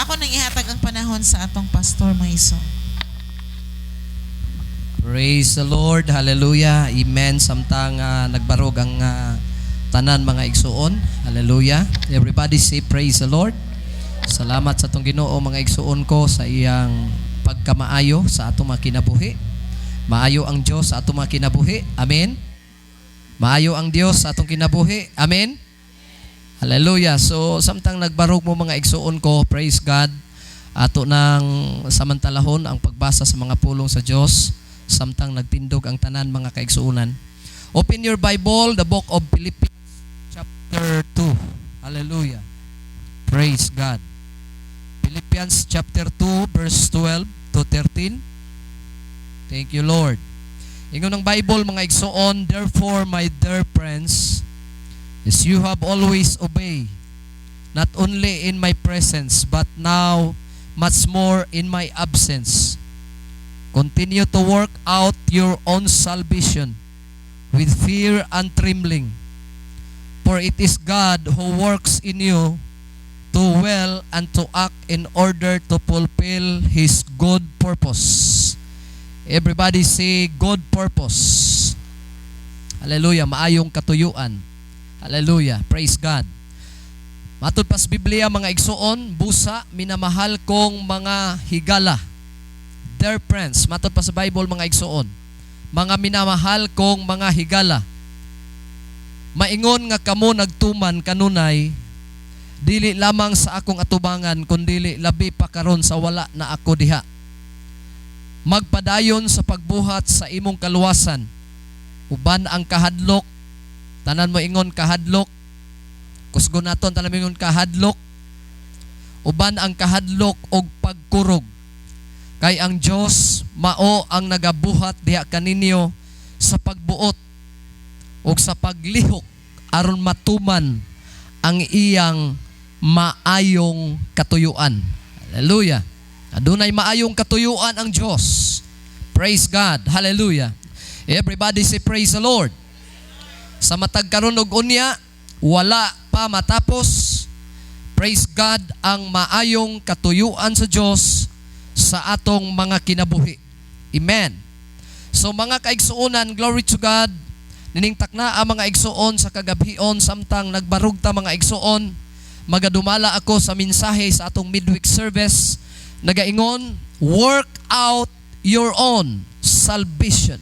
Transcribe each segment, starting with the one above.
Ako nang ihatag ang panahon sa atong pastor, mga igsoon. Praise the Lord. Hallelujah. Amen. Samtang nagbarog ang tanan, mga igsuon. Hallelujah. Everybody say, "Praise the Lord." Salamat sa atong Ginoo, mga igsuon ko, sa iyang pagkamaayo sa atong mga kinabuhi. Maayo ang Dios sa atong mga kinabuhi. Amen. Maayo ang Dios sa atong kinabuhi. Amen. Hallelujah. So samtang nagbarog mo, mga igsuon ko, praise God. Ato nang samantalahon ang pagbasa sa mga pulong sa Dios samtang nagtindog ang tanan, mga kaigsuonan. Open your Bible, the book of Philippians chapter 2. Hallelujah. Praise God. Philippians chapter 2 verse 12 to 13. Thank you, Lord. Ingon ng Bible, mga igsoon, "Therefore, my dear friends, as you have always obeyed, not only in my presence, but now much more in my absence, continue to work out your own salvation with fear and trembling. For it is God who works in you to will and to act in order to fulfill His good purpose." Everybody say, "Good purpose." Hallelujah. Maayong katuyuan. Hallelujah. Praise God. Matud pas Biblia, mga igsuon, "Busa, minamahal kong mga higala." Dear friends, matud pa sa Bible, mga igsuon. "Mga minamahal kong mga higala. Maingon nga kamo nagtuman kanunay, dili lamang sa akong atubangan kundili labi pa karon sa wala na ako diha. Magpadayon sa pagbuhat sa imong kaluwasan uban ang kahadlok." Tanan mo ingon, "Kahadlok." Kusgon naton, tanan mo ingon, "Kahadlok." "Uban ang kahadlok og pagkurog. Kay ang Dios mao ang nagabuhat diha kaninyo sa pagbuot ug sa paglihok aron matuman ang iyang maayong katuyuan." Hallelujah. Adunay maayong katuyuan ang Dios. Praise God. Hallelujah. Everybody say, "Praise the Lord." Sa matag karon og unya, wala pa matapos. Praise God, ang maayong katuyuan sa Dios sa atong mga kinabuhi. Amen. So mga kaigsuonan, glory to God. Nining takna ang mga igsuon sa kagabhion, samtang nagbarug ta, mga igsuon, magadumala ako sa mensahe sa atong midweek service nagaingon, "Work out your own salvation."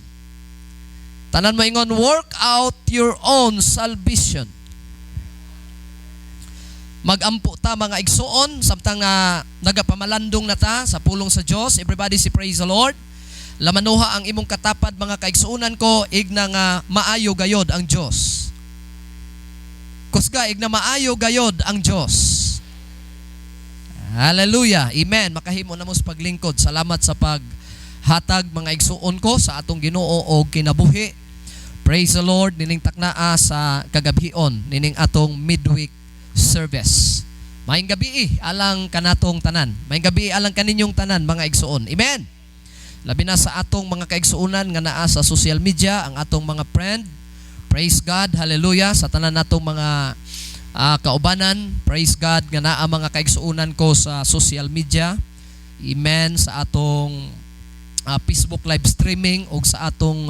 Tanan mo ingon, "Work out your own salvation." Magampo ta, mga igsuon, samtang na nagapamalandong na ta sa pulong sa Dios. Everybody say, "Praise the Lord." Lamanuha ang imong katapad, mga kaigsuonan ko, igna nga maayo gayod ang Dios. Kusga, igna maayo gayod ang Dios. Hallelujah. Amen. Makahimo na mo sa paglingkod. Salamat sa paghatag, mga igsuon ko, sa atong Ginoo og kinabuhi. Praise the Lord, nining taknaa sa kagabhion nining atong midweek service. Maayong gabii alang kanatong tanan. Maayong gabii alang kaninyong tanan, mga igsuon. Amen. Labi na sa atong mga kaigsuonan nga naa sa social media, ang atong mga friend. Praise God, hallelujah, sa tanan natong mga kaubanan. Praise God nga naa mga kaigsuonan ko sa social media. Amen, sa atong Facebook live streaming o sa atong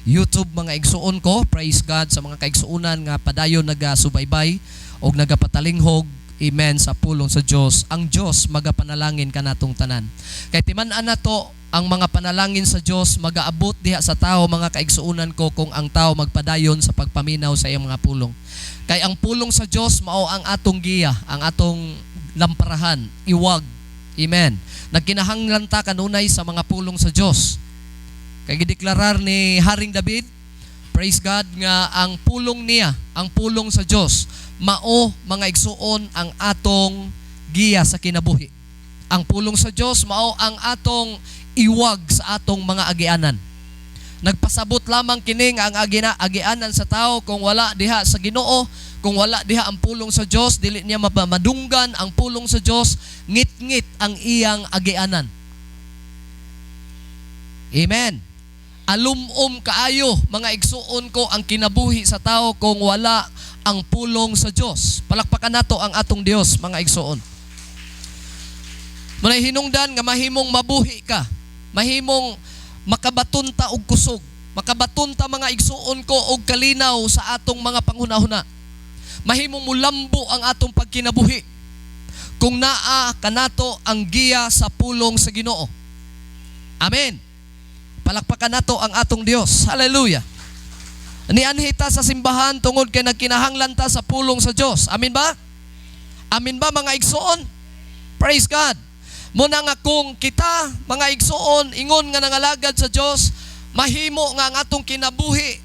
YouTube, mga igsuon ko. Praise God sa mga kaigsuonan nga padayon nagasubaybay og nagapatalinghog, amen, sa pulong sa Dios. Ang Dios magapanalangin kanatong tanan. Kay timan-an nato ang mga panalangin sa Dios magaabot diha sa tao, mga kaigsuonan ko, kung ang tao magpadayon sa pagpaminaw sa iyang mga pulong. Kay ang pulong sa Dios mao ang atong giya, ang atong lamparahan, iwag. Amen. Nagkinahanglan ta kanunay sa mga pulong sa Dios. Kay gideklarar ni Haring David, praise God, nga ang pulong niya, ang pulong sa Dios, mao, mga igsuon, ang atong giya sa kinabuhi. Ang pulong sa Dios mao ang atong iwag sa atong mga agianan. Nagpasabot lamang kining ang agianan sa tao kung wala diha sa Ginoo, kung wala diha ang pulong sa Dios, dili niya madunggan ang pulong sa Dios, ngit-ngit ang iyang agianan. Amen. Alumom kaayo, mga igsuon ko, ang kinabuhi sa tao kung wala ang pulong sa Dios. Palakpakan nato ang atong Dios, mga igsuon. Munay hinungdan nga mahimong mabuhi ka. Mahimong makabaton ta og kusog. Makabaton ta, mga igsuon ko, og kalinaw sa atong mga panghunahuna. Mahimong mulambo ang atong pagkinabuhi kung naa kanato ang giya sa pulong sa Ginoo. Amen. Palakpakan nato ang atong Dios. Hallelujah. Nianhi ta sa simbahan tungod kay nagkinahanglan ta sa pulong sa Dios. Amen ba? Amen ba, mga igsoon? Praise God. Muna nga kung kita, mga igsoon, ingon nga nangalagad sa Dios, mahimo nga ang atong kinabuhi,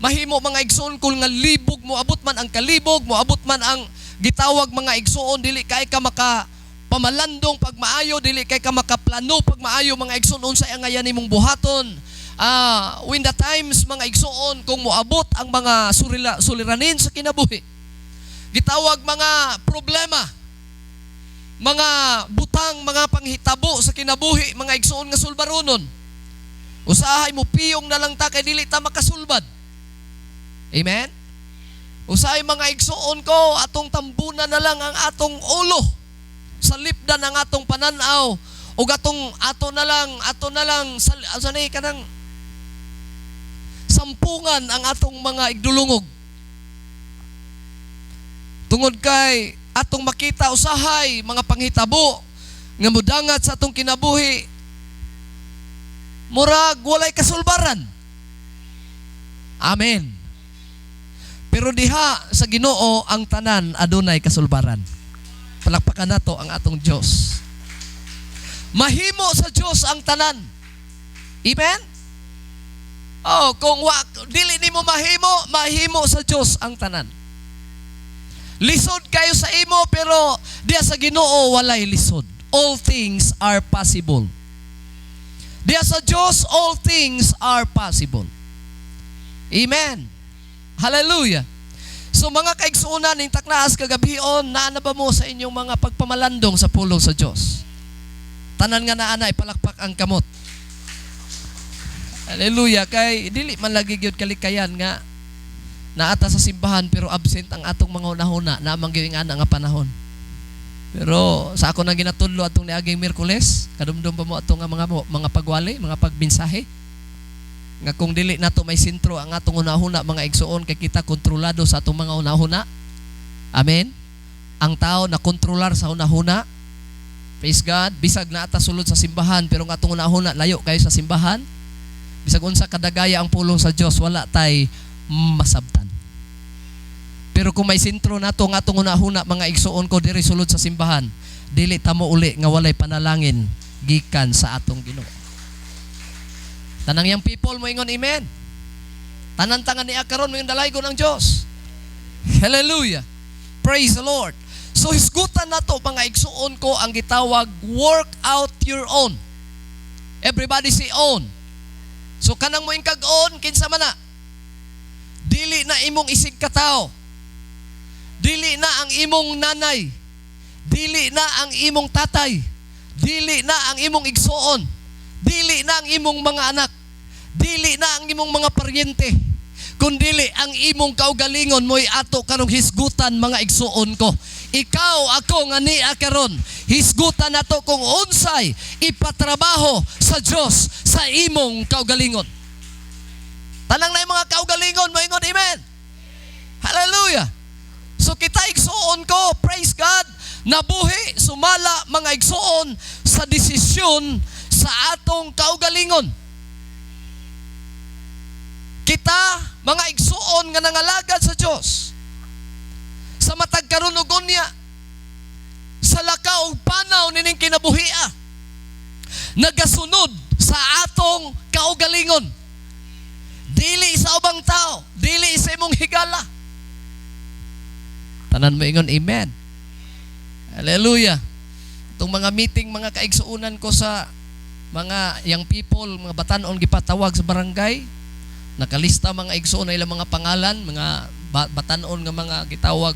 mahimo, mga igsoon, kung nga libog mo, abot man ang kalibog, mo abot man ang gitawag, mga igsoon, dili kay ka maka pamalandong pagmaayo, dili kay ka makaplano pagmaayo, mga igsoon, unsay ang ngayan nimong buhaton. When the times, mga igsoon, kung moabot ang mga suliranin sa kinabuhi, gitawag mga problema, mga butang, mga panghitabo sa kinabuhi, mga igsoon, nga sulbaronon. Usahay mo piyong na lang ta kay dili ta makasulbad. Amen? Usahay, mga igsoon ko, atong tambunan na lang ang atong ulo. Sa lipdan ang atong pananaw ug atong ato na lang sa asa ni kanang sampungan ang atong mga igdulungog. Tungod kay atong makita usahay mga panghitabo nga mudangat sa atong kinabuhi, murag walay kasulbaran. Amen. Pero diha sa Ginoo ang tanan adunay kasulbaran. Palakpakan nato ang atong Dios. Mahimo sa Dios ang tanan. Amen? Oh, kung wa dili nimo mahimo, mahimo sa Dios ang tanan. Lisod kayo sa imo, pero diya sa Ginoo walay lisod. All things are possible. Diya sa Dios, all things are possible. Amen. Hallelujah. So mga kaigsuonan ning taknaas kagabhion, naa na ba mo sa inyong mga pagpamalandong sa pulong sa Dios? Tanan nga naa na, ipalakpak ang kamot. Hallelujah. Kay dili man lagi gyud kalikayan nga naata sa simbahan pero absent ang atong mga hunahuna na man gyud ana nga panahon. Pero sa ako nang ginatudlo atong niaging Miyerkules, kadumdum ba mo atong nga mga pagwali, mga pagmensahe? Nga kung dili nato may sentro ang atong hunahuna, mga igsuon, kay kita kontrolado sa atong mga hunahuna. Amen. Ang tao na kontrolar sa hunahuna. Praise God. Bisag naa ta sulod sa simbahan pero ang atong hunahuna layo kayo sa simbahan. Bisag unsa kadagaya ang pulong sa Dios, wala tay masabtan. Pero kung may sentro nato ang atong hunahuna, mga igsuon ko, diri sulod sa simbahan, dili ta mo uli nga walay panalangin gikan sa atong Ginoo. Tanang young people mo ingon amen. Tanan tangan ni karon mo yung dalaygon ang Dios. Hallelujah. Praise the Lord. So hisgutan nato, mga igsuon ko, ang gitawag work out your own. Everybody say "own." So kanang mo kag "own," kinsa man na? Dili na imong isig katawo. Dili na ang imong nanay. Dili na ang imong tatay. Dili na ang imong igsuon. Dili na ang imong mga anak. Dili na ang imong mga paryente. Kundili ang imong kaugalingon mo'y ato karong hisgutan, mga igsuon ko. Ikaw, ako nga nia karon, hisgutan nato kung unsay ipatrabaho sa Dios sa imong kaugalingon. Tanang na yung mga kaugalingon, moingon amen. Hallelujah. So kita, igsuon ko, praise God, nabuhi sumala, mga igsuon, sa desisyon sa atong kaugalingon. Kita, mga igsuon nga nangalagad sa Dios, sa matag karon ug unya, sa lakaw ug panaw nining kinabuhia, nagasunod sa atong kaugalingon. Dili sa ubang tao, dili sa imong higala. Tanan mo ingon amen. Hallelujah. Itong mga meeting, mga kaigsuunan ko, sa mga young people, mga batanon gipatawag sa barangay, nakalista, mga igsuon, na ilang mga pangalan, mga batanon nga mga gitawag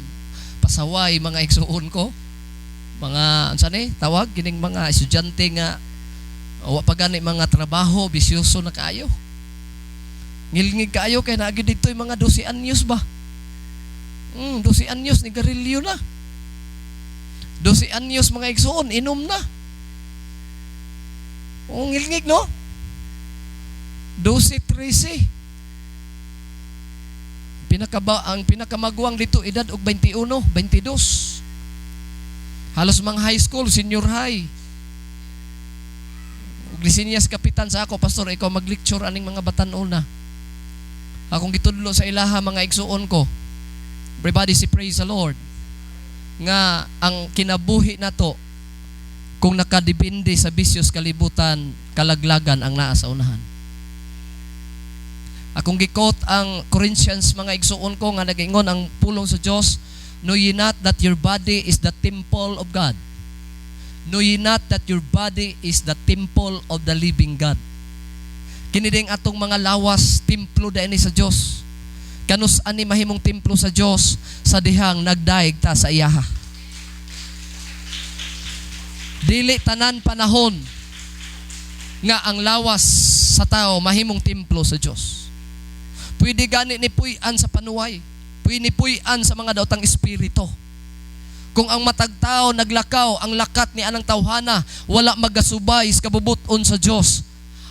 pasaway, mga igsuon ko. Mga unsa ni tawag kining mga estudyante nga wa pa gani mga trabaho, bisyoso na kaayo. Ngilngig kaayo kay naagi dito yung mga 12 anyos ba? 12 anyos ni garilyo na. 12 anyos, mga igsuon, inom na. Oh, ngilngig, no? 12, 13. Ang pinakamaguwang dito edad og 21, 22. Halos mga high school, senior high. Ug lisinyas kapitan sa ako, "Pastor, ikaw mag-lecture aning mga batan-on na." Akong gitudlo sa ilaha, mga igsuon ko. Everybody say praise the Lord. Nga ang kinabuhi nato kung nakadepende sa bisyos kalibutan, kalaglagan ang naa sa unahan. Akong gi-quote ang Corinthians, mga igsuon ko, nga nagaingon ang pulong sa Dios, "Know ye not that your body is the temple of God? Know ye not that your body is the temple of the living God?" Kini ding atong mga lawas, templo diay ni sa Dios. Kanus ani mahimong templo sa Dios? Sa dihang nagdaig ta sa iyaha. Dili tanan panahon nga ang lawas sa tao mahimong templo sa Dios. Pwede gani ni puy-an sa panuway. Pwede puy-an sa mga daotang espiritu. Kung ang matag tao naglakaw, ang lakat ni anang tawhana, wala magasubay sa kabubuton sa Dios.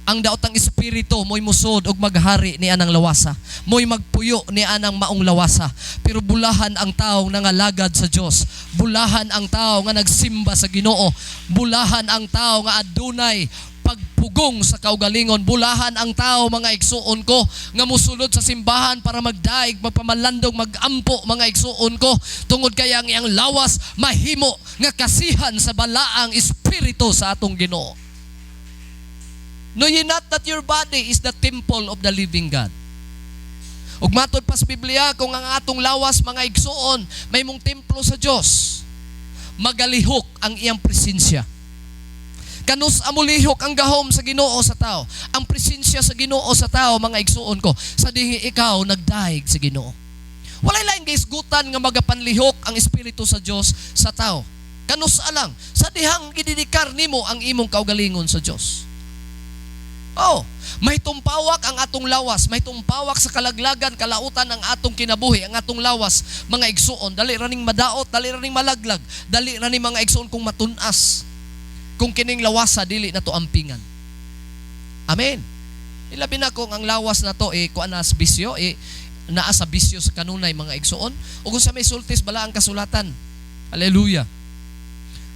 Ang daotang espiritu mo'y musod og maghari ni anang lawasa. Mo'y magpuyo ni anang maong lawasa. Pero bulahan ang tao nangalagad sa Dios. Bulahan ang tao nga nagsimba sa Ginoo. Bulahan ang tao nga adunay pagpugong sa kaugalingon. Bulahan ang tao, mga igsuon ko, nga musulod sa simbahan para magdaig, magpamalandong, magampo, mga igsuon ko. Tungod kay ang iyang lawas mahimo nga kasihan sa balaang espiritu sa atong Ginoo. Know ye not that your body is the temple of the living God? Ug matod pa sa Biblia, kung ang atong lawas, mga igsuon, mahimong templo sa Dios, magalihok ang iyang presensya. Kanus amulihok ang gahom sa Ginoo sa tao? Ang presensya sa Ginoo sa tao, mga igsuon ko, sa dihi ikaw nagdaig sa Ginoo. Walay laing gaisgutan nga magapanlihok ang espiritu sa Dios sa tao. Kanus lang sa dihang gidedikar nimo ang imong kaugalingon sa Dios. Oh, may tumpawak ang atong lawas, may tumpawak sa kalaglagan, kalautan ang atong kinabuhi, ang atong lawas, mga igsuon, dali ra ning madaot, dali ra ning malaglag, dali ra ning, mga igsuon, kung matunas. Kung kining lawasa dili na to ampingan. Amen. Ilabi na kung ang lawas na to eh kuan na sa bisyo, eh naa sa bisyo sa kanunay, mga igsuon. O kung sa may sultis bala ang kasulatan. Hallelujah,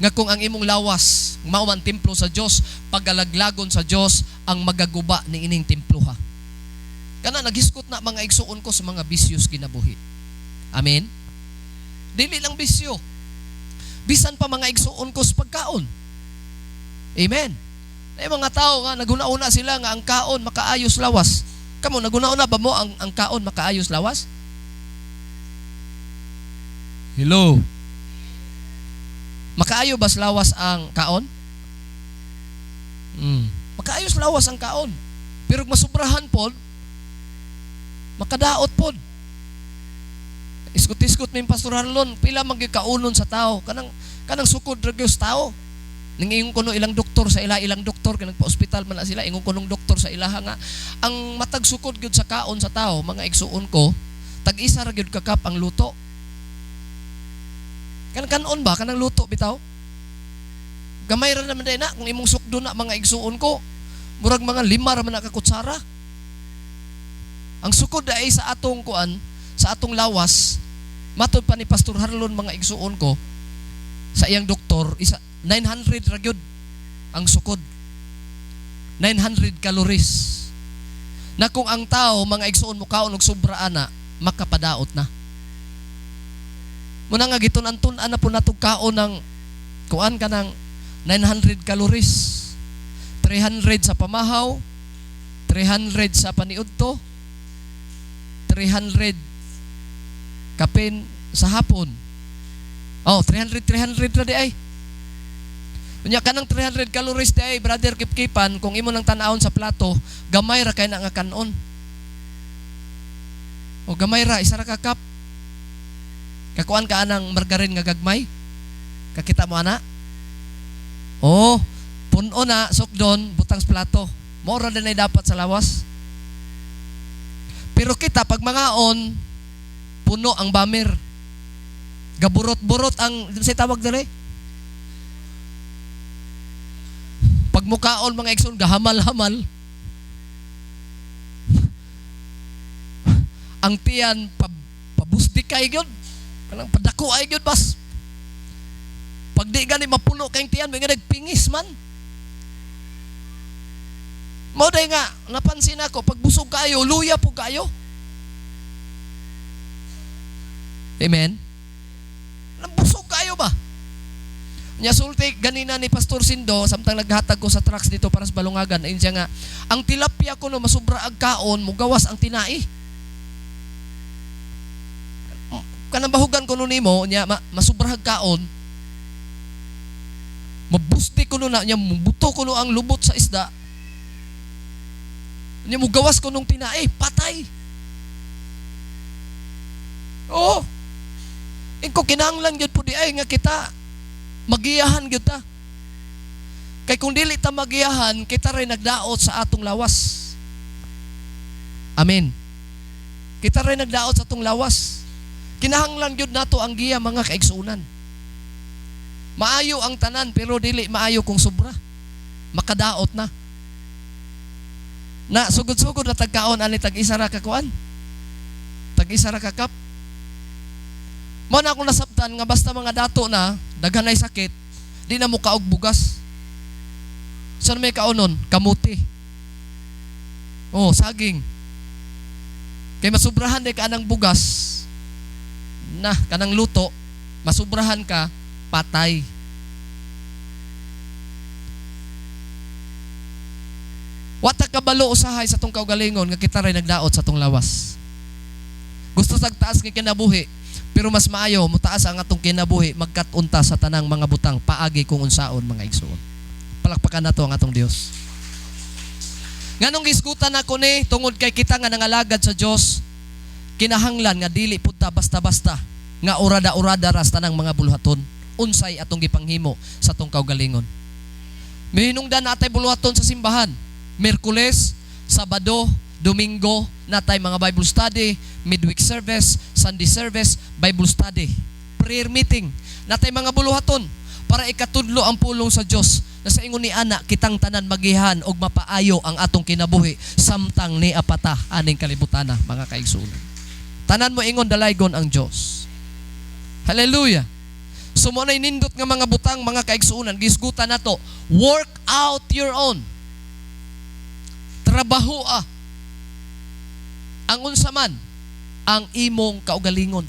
nga kung ang imong lawas mao man templo sa Dios, pagalaglagon sa Dios ang magaguba ni ining temploha. Kana naghisgot na, mga igsuon ko, sa mga bisyos kinabuhi. Amen. Dili lang bisyo, bisan pa, mga igsuon ko, sa pagkaon. Amen. Ay mga tao nga naguna-una sila nga ang kaon makaayos lawas. Kamo, naguna-una ba mo ang kaon makaayos lawas? Hello? Makaayo ba sa lawas ang kaon? Makaayos lawas ang kaon. Pero kung masubrahan pod, makadaot pod. Iskot-iskot mi Pastor Harlon, pila man gyud kaunon sa tao, kanang sukod ra gyud sa tao. Ningingon kuno ilang doktor sa ila, ilang doktor kay nagpa-ospital man na sila, ingon kunong doktor sa ilaha nga ang matag sukod gyud sa kaon sa tao, mga igsuon ko, tag-isa ra gyud ka cup ang luto. Kanang kanon ba, kanang luto bitaw? Gamay ra naman na kung imong sukdo na, mga igsuon ko. Murag mga 5 ra man na ka kutsara. Ang sukod ay sa atong kuan, sa atong lawas, matod pa ni Pastor Harlon, mga igsuon ko, sa iyang doktor, isa 900 ra gyud ang sukod. 900 calories. Na kung ang tao, mga igsuon, mo kaon og sobra ana, makapadaot na. Muna nga gitun-an-tun-an na po natog kaon ng kuan ka ng 900 calories. 300 sa pamahaw, 300 sa paniudto, 300 kapin sa hapon. Oh, 300 300 ra di ay. Unya kanang 300 calories di ay, brother Kipkipan, kung imo nang tan-awon sa plato, gamay ra kay na nga kanon. O gamay ra, isa ra ka cup. Kakuan ka anang margarin nga gagmay? Kakita mo ana? Oh, puno na, sukdon, butang sa plato. Mao ra din ay dapat sa lawas. Pero kita, pag mangaon, puno ang bamer. Gaburot-burot ang, sa tawag dali? Pag Pag mukaon, mga igsoon, gahamal-hamal. Ang tiyan pabusti kay gyud. Kanang padako ay gyud bas. Pag di gani mapuno kayong tiyan, may nga nagpingis man. Mao day nga napansin ako pag busog kayo, luya po kayo. Amen. Busog kayo ba? Nya sulti ganina ni Pastor Sindo samtang naghatag ko sa trucks dito para sa Balungagan, ayun siya nga, ang tilapia ko no masubra ag kaon, mugawas ang tinai. Kanang bahugan ko no nimo, nya masubra ag kaon, mabusti ko no na, nya mubuto ko no ang lubot sa isda. Nya mugawas ko nung tinai, patay. Oo. Ingko kinahanglan gyud po di ay nga kita magiyahan gyud ta. Kay kung dili ta magiyahan, kita ray nagdaot sa atong lawas. Amen. Kita ray nagdaot sa atong lawas. Kinahanglan gyud nato ang giya, mga kaigsuonan. Maayo ang tanan pero dili maayo kung sobra. Makadaot na. Na sugod-sugod na tagkaon ani tag isa ra ka kuan. Tag isa ra ka cup. Mao na akong nasabtan nga basta mga dato na daghan ay sakit, di na mo kaog bugas. Saan may kaonon? Kamuti. Oh, saging. Kay masubrahan di ka anang bugas na kanang luto, masubrahan ka, patay. Wa ta kabalo usahay sa tong kaugalingon nga kita ray nagdaot sa tong lawas. Gusto tag taas nga kinabuhi, pero mas maayo mutaas ang atong kinabuhi, magkat-unta sa tanang mga butang paagi kung unsaon, mga igsoon. Palakpakan nato ang atong Dios. Nganong gisgutan nako ni tungod kay kita nga nangalagad sa Dios, kinahanglan nga dili pud ta basta-basta nga urada-urada ra sa tanang mga buluhaton. Unsay atong gipanghimo sa atong kaugalingon? Mihinungdan natay buluhaton sa simbahan. Miyerkules, Sabado, Domingo, natay mga Bible study, midweek service, Sunday service, Bible study, prayer meeting. Natay mga buluhaton para ikatudlo ang pulong sa Dios na sa ingon ni ana kitang tanan magihan og mapaayo ang atong kinabuhi samtang ni apata aning kalibutana, mga kaigsuonan. Tanan mo ingon dalaygon ang Dios. Hallelujah. So mo nay nindot nga mga butang, mga kaigsuonan, gisgutan nato, work out your own. Trabaho ang unsa man ang imong kaugalingon.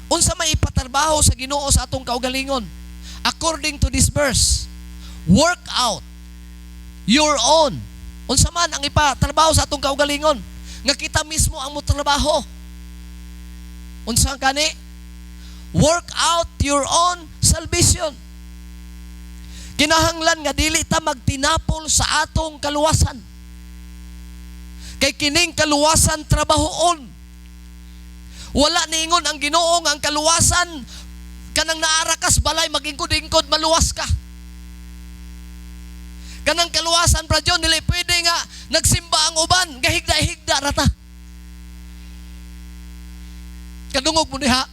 Unsa may ipatrabaho sa Ginoo sa atong kaugalingon? According to this verse, work out your own. Unsa man ang ipatrabaho sa atong kaugalingon? Nga kita mismo ang motrabaho. Unsa ang kani? Work out your own salvation. Kinahanglan nga dili ta magtinapol sa atong kaluwasan. Kay kining kaluwasan trabahoon. Wala niingon ang Ginoo nga ang kaluwasan kanang naara kas balay magingkod-ingkod maluwas ka. Kanang kaluwasan, Brad John, dili pwede nga nagsimba ang uban, gahigda-higda rata. Kadungog mo diha.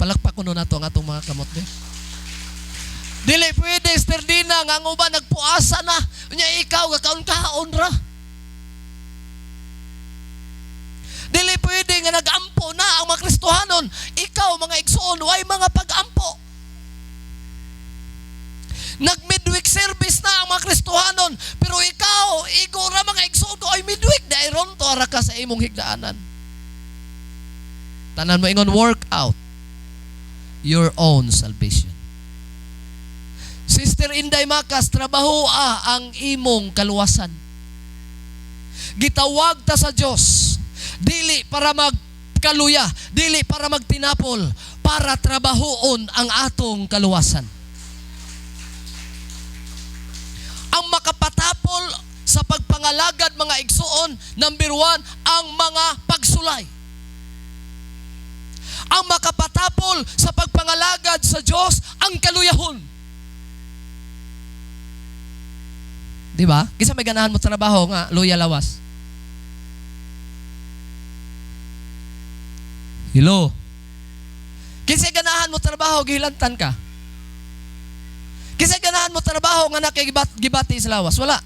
Palakpak kuno nato ang atong mga kamot di. Dili pwede, Sterdina, nga ang uban nagpuasa na, unya ikaw gakaon-kaon ra. Dili pwede nga nag-ampo na ang mga Kristohanon, ikaw mga igsoon way mga pag-ampo. Nag-midweek service na ang mga Kristohanon, pero ikaw, igo ra mga igsoon ko ay midweek dairon to ara ka sa imong higdaanan. Tanan mo ingon, work out your own salvation. Sister Inday Makas, trabaho ang imong kaluwasan. Gitawag ta sa Dios, dili para magkaluya, dili para magtinapol, para trabahoon ang atong kaluwasan. Ang makapatapol sa pagpangalagad, mga igsoon, number 1, ang mga pagsulay. Ang makapatapol sa pagpangalagad sa Diyos, ang kaluyahon. Di ba? Kinsa may ganahan mo trabaho nga luya lawas? Hello? Kinsa ganahan mo trabaho gihilantan ka? Kinsa ganahan mo trabaho nga nakigibati sa lawas? Wala.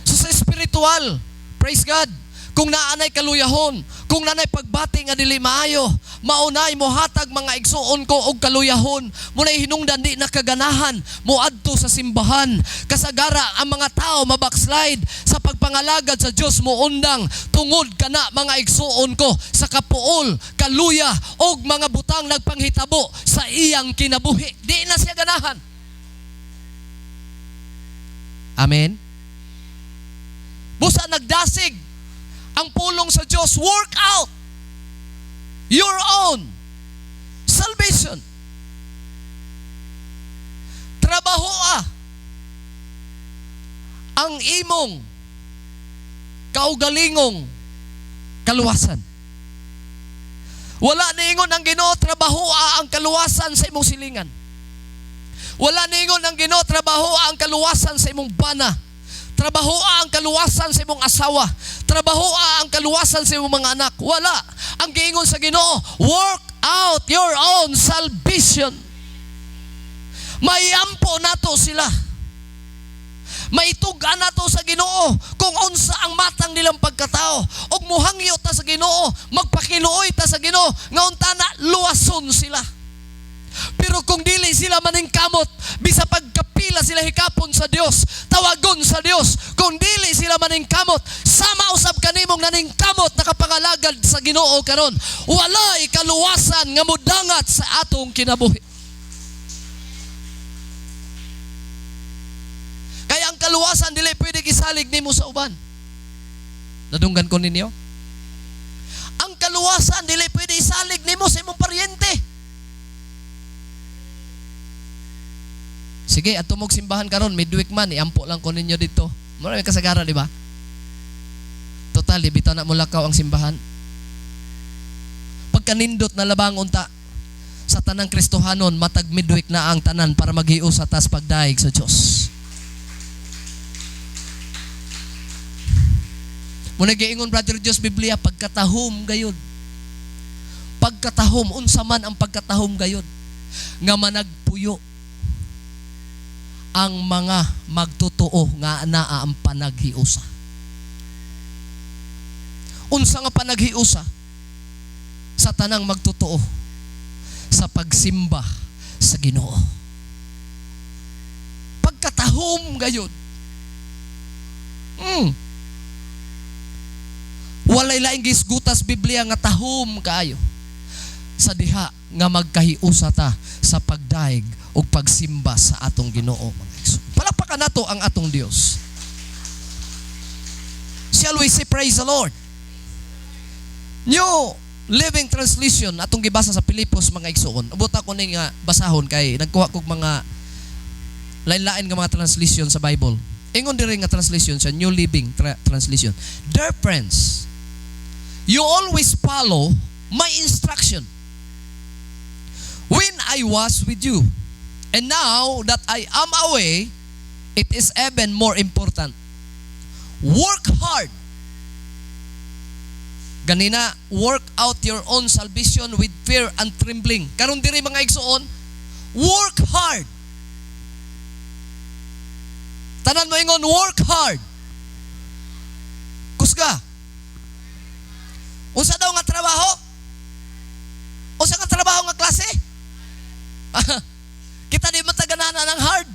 So sa spiritual, praise God, kung naanay kaluyahon, kung naanay pagbati nga dili maayo, maunay mo hatag, mga igsuon ko, og kaluyahon, munay hinungdan di nakaganahan moadto sa simbahan. Kasagara ang mga tao mabackslide sa pagpangalagad sa Dios, moundang tungod kana, mga igsuon ko, sa kapuol, kaluya og mga butang nagpanghitabo sa iyang kinabuhi. Di na siya ganahan. Amen. Busa nagdasig ang pulong sa Diyos, work out your own salvation. Trabahoa ang imong kaugalingong kaluwasan. Wala niingon ang Ginoo, trabahoa ang kaluwasan sa imong silingan. Wala niingon ang Ginoo, trabahoa ang kaluwasan sa imong bana. Trabahoa ang kaluwasan sa imong asawa. Trabahoa ang kaluwasan sa imong mga anak. Wala. Ang giingon sa Ginoo, work out your own salvation. Mayampo nato sila. Maitug-an nato sa Ginoo kung unsa ang matang nilang pagkatao. Og muhangyo ta sa Ginoo, magpakiluoy ta sa Ginoo nga untana luwason sila. Pero kung dili sila maningkamot, bisa pagkapila sila hikapon sa Dios, tawagon sa Dios, kung dili sila maningkamot, sama usab kanimong naningkamot nakapangalagad sa Ginoo karon, walay kaluwasan nga mudangat sa atong kinabuhi. Kaya ang kaluwasan dili pwede gisalig nimo sa uban. Nadunggan ko ninyo? Ang kaluwasan dili pwede isalig nimo sa imong paryente. Sige, at tumog simbahan karon, midweek man, iampo lang ko ninyo dito. Mura may kasagara, di ba? Total, bitaw na mulakaw ang simbahan. Pagkanindot na labang unta sa tanang Kristohanon, matag midweek na ang tanan para maghius sa tas pagdaig sa Dios. Muna giingon, Brother Dios, Biblia, pagkatahom gayod. Pagkatahom, unsa man ang pagkatahom gayod nga managpuyo ang mga magtotoo nga naa ang panaghiusa. Unsa nga panaghiusa? Sa tanang magtotoo sa pagsimba sa Ginoo. Pagkatahom gayod. Walay laing gisgutas Biblia nga tahom kaayo sa diha nga magkahiusa ta sa pagdaig ug pagsimba sa atong Ginoo, mga igsoon. Palakpakan nato ang atong Dios. Shall we say praise the Lord? New Living Translation atong gibasa sa Pilipos, mga igsoon. Ubot ako ni nga basahon kay nagkuha kog mga lain-lain nga mga translation sa Bible. Ingon diri nga translation sa New Living Translation. "Dear friends, you always follow my instruction when I was with you. And now that I am away, it is even more important. Work hard." Ganina, work out your own salvation with fear and trembling. Karon diri, mga igsoon, work hard. Tanan mo ingon, work hard. Kusga. Unsa daw nga trabaho? Unsa nga trabaho nga klase? Kita di man taganahan ng hard.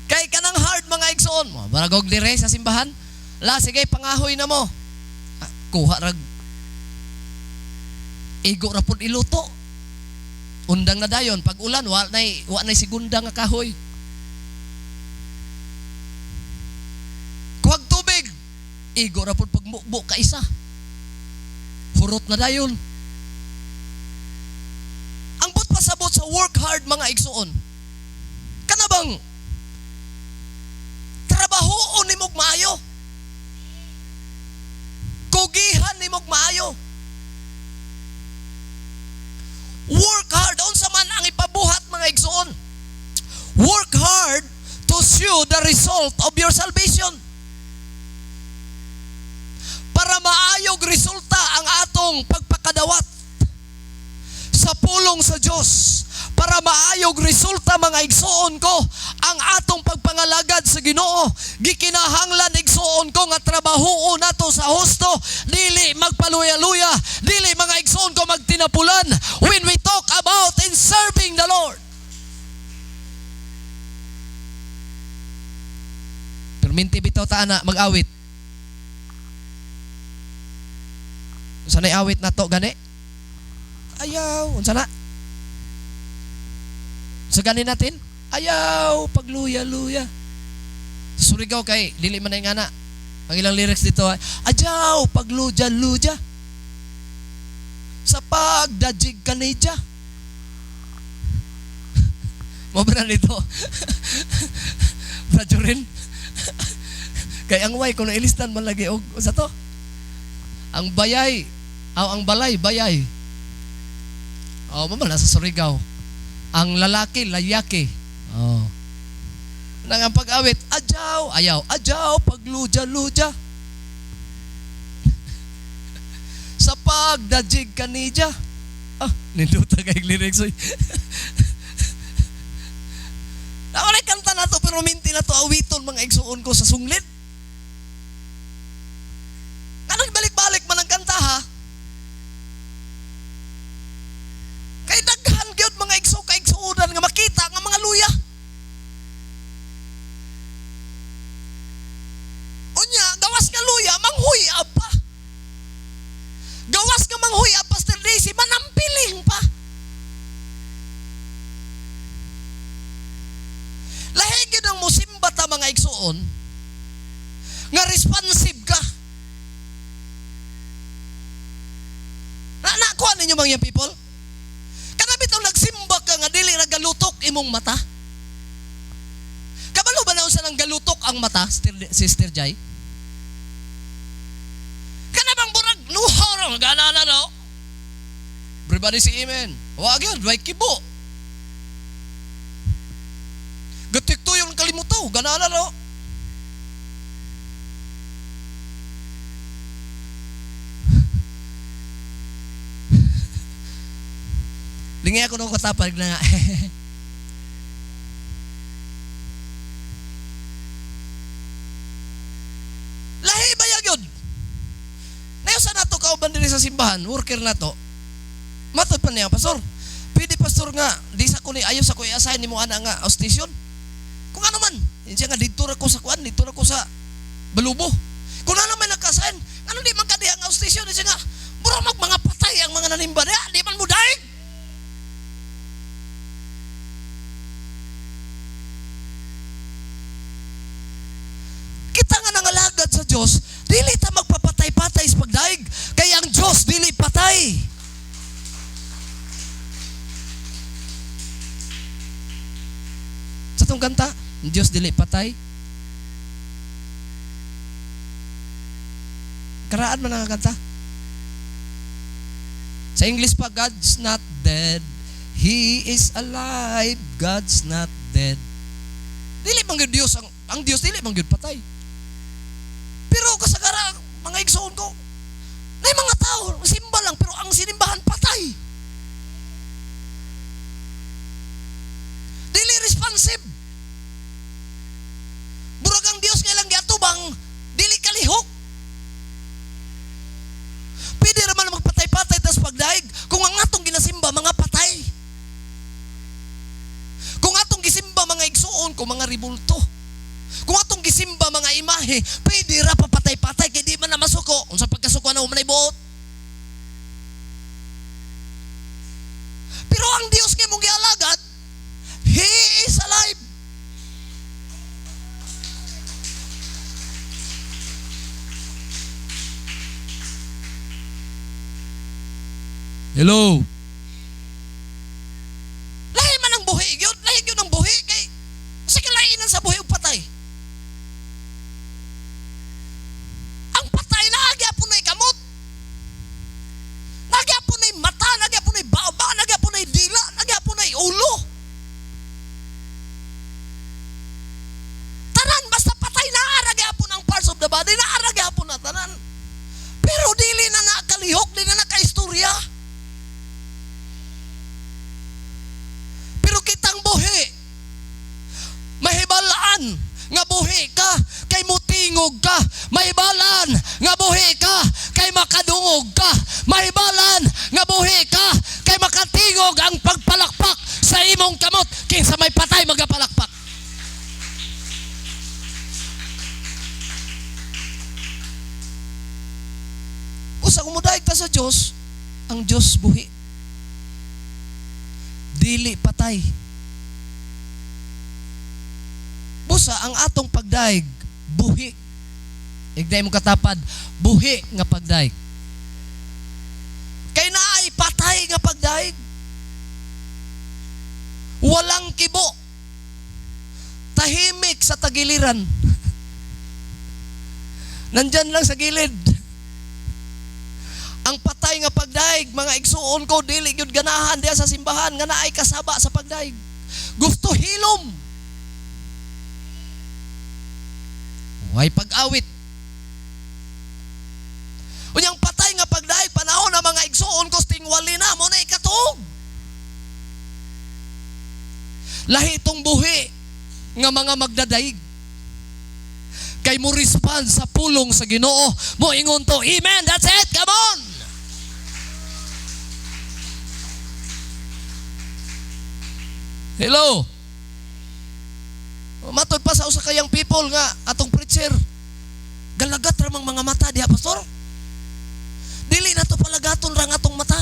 Kay kanang hard, mga igsoon mo, baragog dire sa simbahan. La, sige, pangahoy na mo. Ah, kuha rag igo ra pud iluto. Undang na dayon pag ulan, wa nay segunda nga kahoy. Kuhag tubig, igo ra pud pagmukbo ka isa. Hurot na dayon. Ang but pasabot sa work hard, mga igsoon, kana bang trabahoon nimog maayo? Kugihan nimog maayo. Work hard. Unsa man ang ipabuhat, mga igsoon? Work hard to show the result of your salvation. Para maayog resulta ang atong pagpakadawat sa pulong sa Dios, para Para maayog resulta, mga igsuon ko, ang atong pagpangalagad sa Ginoo, gikinahanglan, igsuon ko, nga trabahoon nato sa husto, dili magpaluya-luya, dili, mga igsuon ko, magtinapulan when we talk about in serving the Lord. Perminti bitaw ta ana mag-awit. Unsa na awit na to gani? Ayaw, unsa na? Sa gani natin? Ayaw, pagluya-luya. Surigao kay dili man na nga. Ang ilang lyrics dito ay, "Ayaw, pagluya-luya. Sa pagdajig kanidya." Mo ba na nito? Brad Jorin? Kay ang way, kung nailistan man lagi, og, sa to? Ang bayay, aw, ang balay, bayay. Oh, mama, nasa Surigao. Ang lalaki, layaki. Oh. Nang ang pag-awit, "Ajaw, ayaw, ajaw, pagluja-luja. Sa pagdajig kanidya." Ah, ninduta kay lyrics. Oy. Wala kanta na to, pero minti na to awiton, mga igsuon ko, sa sunglit. Anong balik-balik man ang kanta, ha? Kay daghan gyud mga igso kaigsuonan nga makita nga mga luya. Unya, gawas nga luya, manghuy pa. Gawas nga manghuy, Pastor Daisy, manampiling pa. Lahi gyud ang musimba ta, mga igsuon, nga responsive ka. Na nakuha ninyo, mga people? Kana bitaw nagsimba ka nga dili nagalutok imong mata. Kabalo ba na unsa nang galutok ang mata, Sister Jai? Kana bang burag luhaw ra gana na no? Everybody say amen. Wa gyud, way kibo. Gatik to yung kalimutaw, gana na no. Lingi ako nung katapag na nga. Lahi ba yun? Ngayon sa nato kauban diri sa simbahan, worker na to. Matod pa niya, "Pastor, pwede, Pastor, nga, di sa ko ni, ayaw sa ko i-assign ni mo ana nga station. Kung ano man, hindi siya nga dito ra ko sa kuan, dito ra ko sa Balubo. Kung ano man naka-assign, ano di man kadiha nga station, siya nga, mura mag mga patay ang mga nanimba diha, di man mo daig." Kita nga nangalagad sa Diyos, dili ta magpapatay-patay sa pagdaig, kay ang Diyos dili patay. Sa tong kanta, ang Diyos dili patay. Karaan man ang kanta. Sa English pa, "God's not dead. He is alive. God's not dead." Dili man gyud Dios ang Dios dili man gyud patay. Pero kasagara, mga igsoon ko, na mga tao simba lang pero ang sinimbahan patay. Dili responsive. Murag ang Dios nga ilang giatubang dili kalihok. Pwede raman magpatay-patay tas pagdaig kung ang atong ginasimba mga patay. Kung atong gisimba, mga igsuon ko, mga ribulto. Kung atong gisimba mga imahe, pwede ra papatay-patay kay di man na masuko. Unsa pagkasuko na man buot. Pero ang Dios nga imong gialagad, He is alive. Hello. Lahi man ang buhi gyud, lahi gyud ang buhi kay sa kalainan sa buhi ug patay. Ang patay naa gyapon na'y kamot. Naa gyapon na'y mata, naa gyapon na'y baba, naa gyapon na'y dila, naa gyapon na'y ulo. Tanan basta patay naa ra gyapon ang parts of the body, naa ra gyapon na tanan. Pero dili na nakalihok, dili na nakaistorya. nga buhi ka kay mutingog ka. Mahibalan nga buhi ka kay makadungog ka. Mahibalan nga buhi ka kay makatingog ang pagpalakpak sa imong kamot. Kinsa may patay magapalakpak? Usa kung mudaig ta sa Dios, ang Dios buhi. Dili patay. Busa ang atong pagdaig buhi. Igday mo katapad, buhi nga pagdaig. Kay naay patay nga pagdaig. Walang kibo. Tahimik sa tagiliran. Nandyan lang sa gilid. Ang patay nga pagdaig, mga igsuon ko, dili gyud ganahan diha sa simbahan nga naay kasaba sa pagdaig. Gusto hilom. Way pag-awit. Unyang patay nga pagdaig, panahon na mga igsuon ko, tingwali na, mo na ikatuog. Lahi itong buhi nga mga magdadaig. Kay mo respond sa pulong sa Ginoo, mo ingon to, amen, that's it, come on! Hello? Matod pa sa usa kayang people nga atong preacher, galagat ra mang mga mata diha, pastor. Dili na to palagaton ra ang atong mata.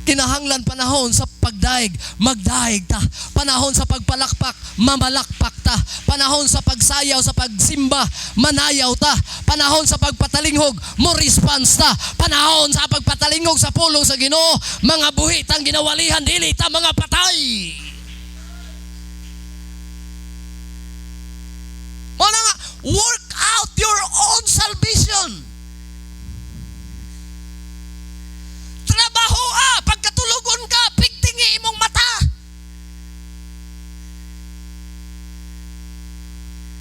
Kinahanglan panahon sa pagdaig, magdaig ta. Panahon sa pagpalakpak, mamalakpak ta. Panahon sa pagsayaw, sa pagsimba, manayaw ta. Panahon sa pagpatalinghog, mo response ta. Panahon sa pagpatalingog sa pulong sa Ginoo, mga buhi tang ginawalihan, dili ta mga patay. Mo na nga, work out your own salvation. Trabaho pagkatulugon ka, pigtingi imong mata.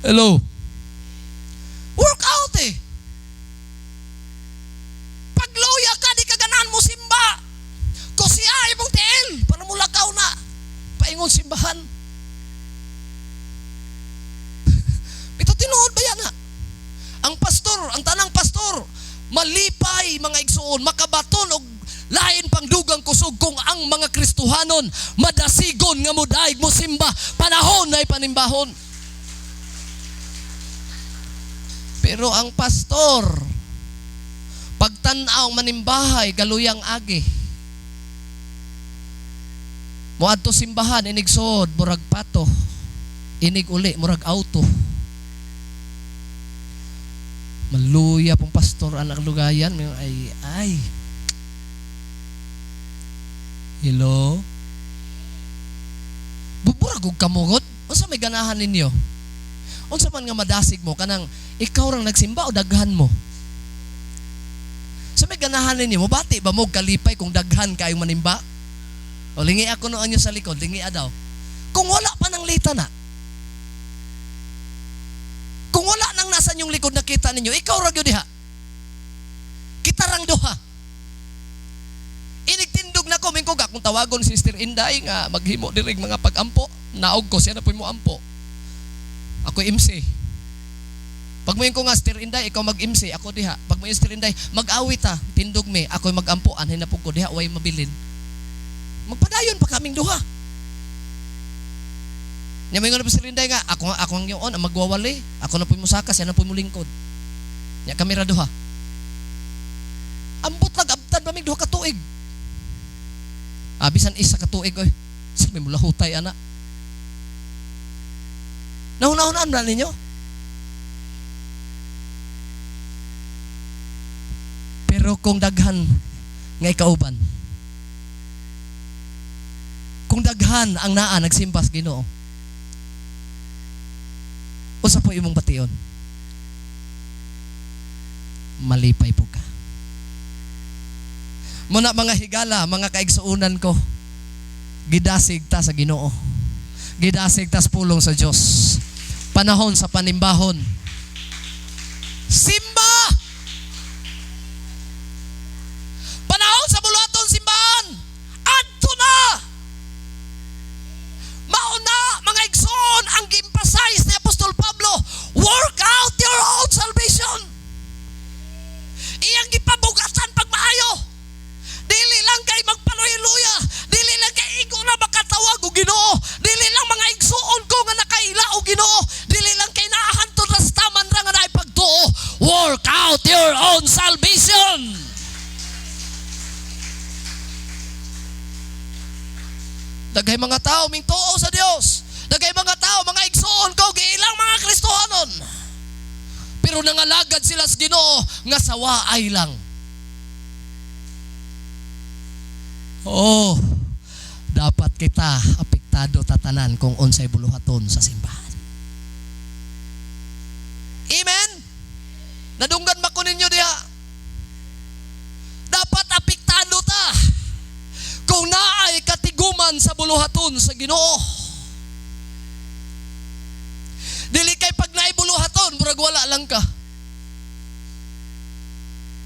Hello? Work out eh. Pagluya ka, di ka ganahan mo simba. Kusiya imong tiil para mulakaw na. Paingon simbahan. Ito tinuod ba yan ha? Ang pastor, ang tanang pastor, malipay mga igsuon, makabaton og lain pang dugang kusog kung ang mga Kristohanon madasigon nga mudaig mo simba, panahon ay panimbahon. Pero ang pastor, pagtan-aw manimbahay, galuyang agi. Moadto simbahan, inig suod, murag pato. Inig uli, murag auto. Maluya pong pastor anak lugayan. Ay, ay. Hello? Buburag og kamugod? Unsa may ganahan ninyo? Unsa man nga madasig mo kanang ikaw rang nagsimba o daghan mo? Sa may ganahan ninyo, mobati ba mo kalipay kung daghan kayong manimba? O lingi ako noon nyo sa likod, lingi daw. Kung wala pa ng lita na, kung wala nang nasa inyong likod nakita ninyo, ikaw ra gyud diha. Kita rang duha. Inigtindog na ko, mingko ka, kung tawagon si Sister Inday nga maghimo diri mga pag-ampo, naog ko, siya na po'y mo ampo. Ako MC. Pag mo ko nga Sister Inday, ikaw mag-MC, ako diha. Pag mo Sister Inday, mag-awit ta, tindog mi, ako mag-ampo, anhin na po ko diha, way mabilin. Magpadayon pa kaming duha. Nya moingon na po Sister Inday nga, ako ang yoon, ang magwawali, ako na po'y musaka, siya na po'y mulingkod. Nya kami ra duha. Ambot lang, abtan pa mig duha ka tuig. Bisan isa ka tuig oy. Sa may mulahutay ana. Nahuna-hunaan ba ninyo? Pero kung daghan nga ikauban, kung daghan ang naa nagsimba sa Ginoo, usa po imong bation? Malipay po ka. Muna mga higala, mga kaigsuonan ko, gidasig ta sa Ginoo. Gidasig ta sa pulong sa Dios. Panahon sa panimbahon. Simba! Panahon sa buluhaton simbahan. Adto na! out your own salvation. Daghay mga tao mingtuo sa Dios. Daghay mga tao, mga igsoon ko, giilang mga Kristohanon. Pero nangalagad sila sa Ginoo nga sawaay lang. Oh, dapat kita apektado tatanan kung unsay buluhaton sa simbahan. Amen? Nadunggan ba ko ninyo diha? Dapat apektado ta kung naay katiguman sa buluhaton sa Ginoo. Dili kay pag naay buluhaton, murag wala lang ka.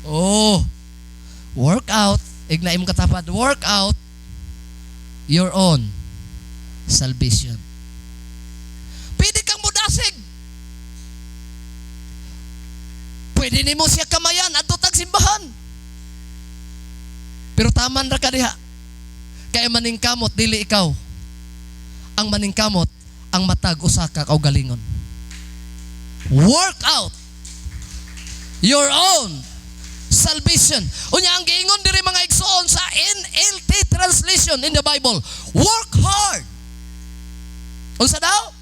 Oh, work out. Igna imong katapad, work out your own salvation. Pwede kang mudasig. Pwede nimo siya kamayan adto tag simbahan. Pero taman ra ka diha. Kay maningkamot dili ikaw. Ang maningkamot ang matag usa ka kaugalingon. Work out your own salvation. Unya ang giingon diri, mga igsoon, sa NLT translation in the Bible, work hard. Unsa daw?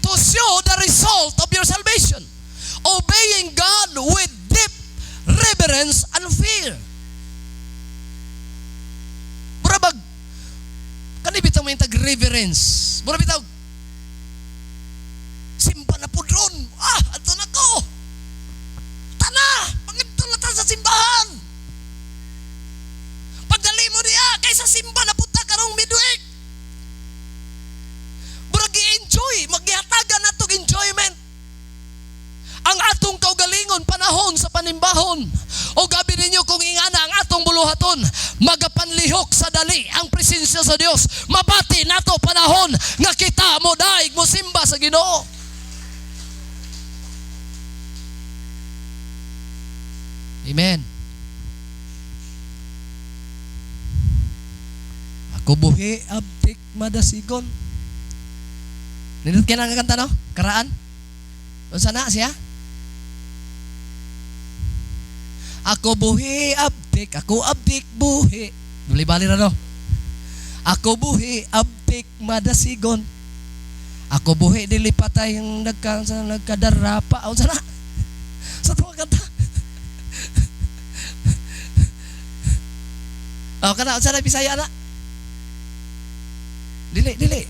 To show the result of your salvation. Obeying God with deep reverence and fear. Mura bag kani bitaw may tag reverence. Mura bitaw simba na pud ron. Ah, adto na ko. Tana, pangadto na ta sa simbahan. Pagdali mo diya kay sa simba na punta karong midweek. Murag gi-enjoy, maghihatagan natog enjoyment ang atong kaugalingon panahon sa panimbahon. O gabi ninyo kung ingana ang atong buluhaton, magapanlihok sa dali ang presensya sa Dios. Mabati nato panahon nga kita mo daig mo simba sa Ginoo. Amen. Ako buhi abtik madasigon. Nindot kaya nga kanta, no? Karaan? Unsa na siya? Ako buhi abtik, ako abtik buhi. Bali-bali ra, no? Ako buhi abtik madasigon. Ako buhi dili patay ang nagka sa nagkadarapa. Unsa na? Sa tuwa kanta. Oh, kana unsa na Bisaya na? Dili, dili.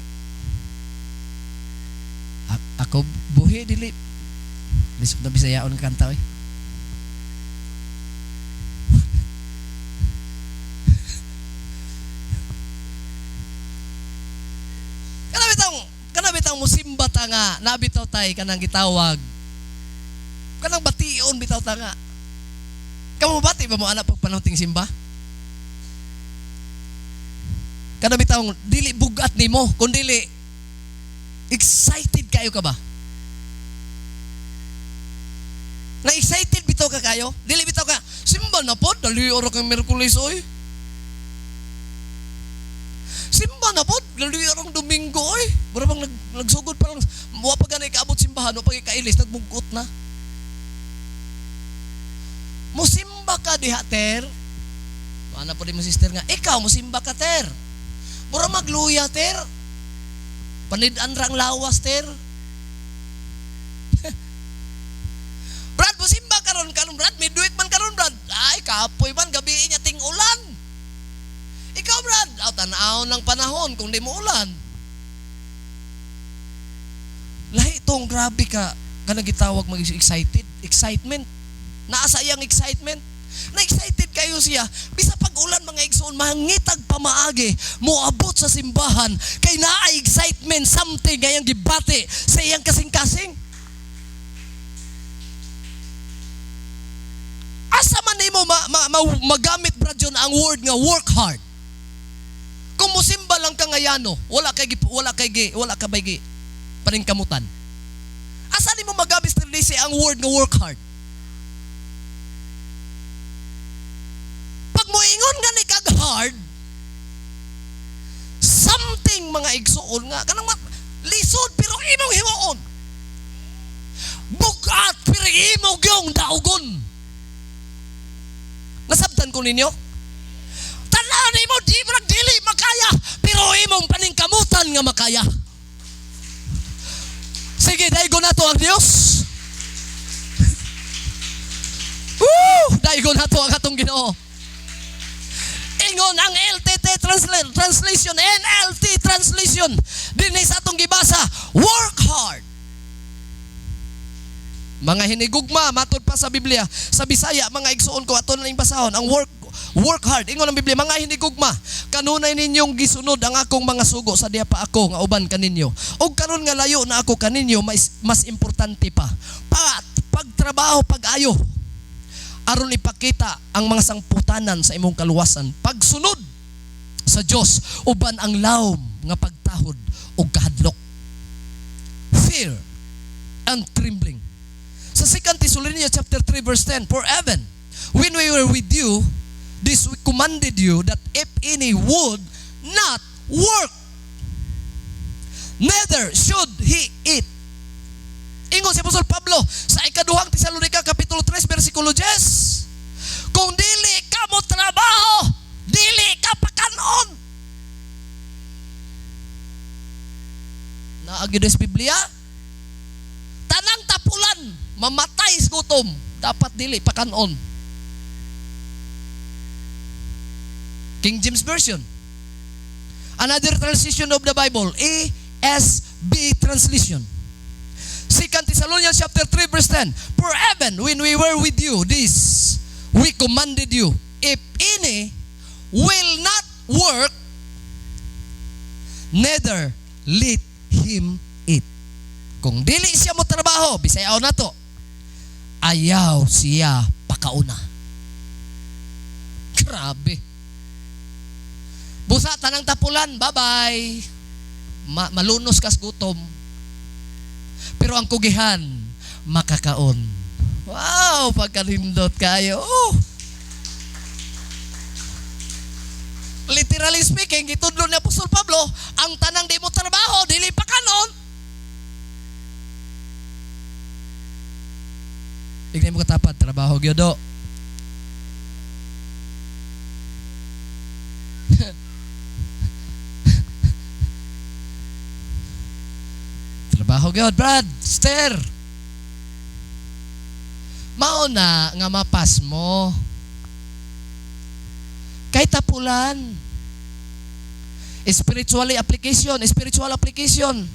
Ako buhi dili. Lisod na Bisayaon ang kanta oy. Kana bitang musimba ta nga, nabitaw tay kanang gitawag. Kanang bation bitaw ta nga. Kamo bati ba mo ana pag panahon ting simba? Kana bitaw dili bugat nimo, kun dili excited kayo ka ba? Na excited bitaw ka kayo? Dili bitaw ka, simba na pod, dali ora kang Miyerkules oy. Simba na pod, dali arang Domingo oy. Mura bang nagsugod pa lang, wa pa gani kaabot simbahan, wa pa kailis, nagmungkot na. Musimba ka diha, ter. Ana po di mo sister nga, ikaw musimba ka, ter. Mura magluya, ter. Panid-an ra ang lawas, ter. Brad, musimba karon karon, Brad, midweek man karon, Brad. Ay, kapoy man, gabi niya ting ulan. Ikaw, Brad, aw, tan-aw ng panahon kung di mo ulan. Lahi tong grabe ka, kanang gitawag mag-excited, excitement. Naa sa iyang excitement. Na-excited kayo siya. Bisa pag ulan, mga igsoon, mangitag pamaagi, moabot sa simbahan, kay naa excitement, something ngayang gibati sa iyang kasing-kasing. Asa man nimo magamit, Brad John, ang word nga work hard? Kung musimba lang ka ngayano, wala kay gi-, wala kay gi-, wala ka bay gi paningkamutan. Asa nimo magamit, Sir Lizzie, ang word nga work hard? Pag moingon nga ni kag hard, something mga igsuon nga kanang lisod pero imong himuon. Bugat pero Imo gyung daugon. Nasabtan ko ninyo? Tanaw nimo di mo dili makaya, pero imong paningkamutan nga makaya. Sige, daigon nato ang Dios. Woo! Daigon nato ang atong Ginoo. Ingon ang LTT translation, NLT translation, dinhi sa atong gibasa, work hard. Mga hinigugma, matud pa sa Biblia, sa Bisaya, mga igsuon ko, ato na ning basahon, ang work hard. Ingon ang Biblia, mga hinigugma, kanunay ninyong gisunod ang akong mga sugo sa diya pa ako nga uban kaninyo. Og karon nga layo na ako kaninyo, mas importante pa. Pagtrabaho, pag-ayo, aron ipakita ang mga sangputanan sa imong kaluwasan. Pagsunod sa Dios uban ang lawom nga pagtahod og kahadlok. Fear and trembling. Sa 2 Thessalonians chapter 3 verse 10, for even when we were with you, this we commanded you that if any would not work, neither should he eat. Ingon si Apostol Pablo sa ikaduhang Tesalonica kapitulo 3 versikulo 10. Kung dili ka mo trabaho, dili ka pakanon. Naa gyud sa Biblia. Tanang tapulan, mamatay sa gutom, dapat dili pakanon. King James Version. Another translation of the Bible, ASB translation. 2 Thessalonians chapter 3 verse 10. For even when we were with you, this we commanded you, if any will not work, neither let him eat. Kung dili siya mo trabaho, bisayaw na to, ayaw siya pakauna. Grabe. Busa tanang tapulan, bye-bye. Malunos kas gutom. Pero ang kugihan, makakaon. Wow, pagkalindot kayo. Oh. Literally speaking, gitudlo ni Apostol Pablo, ang tanang di mo trabaho, dili pa kanon. Tignan mo katapat, trabaho gyodo. Trabaho gyud, Brad, Esther. Mao na nga mapas mo. Kay tapulan. Spiritually application, spiritual application.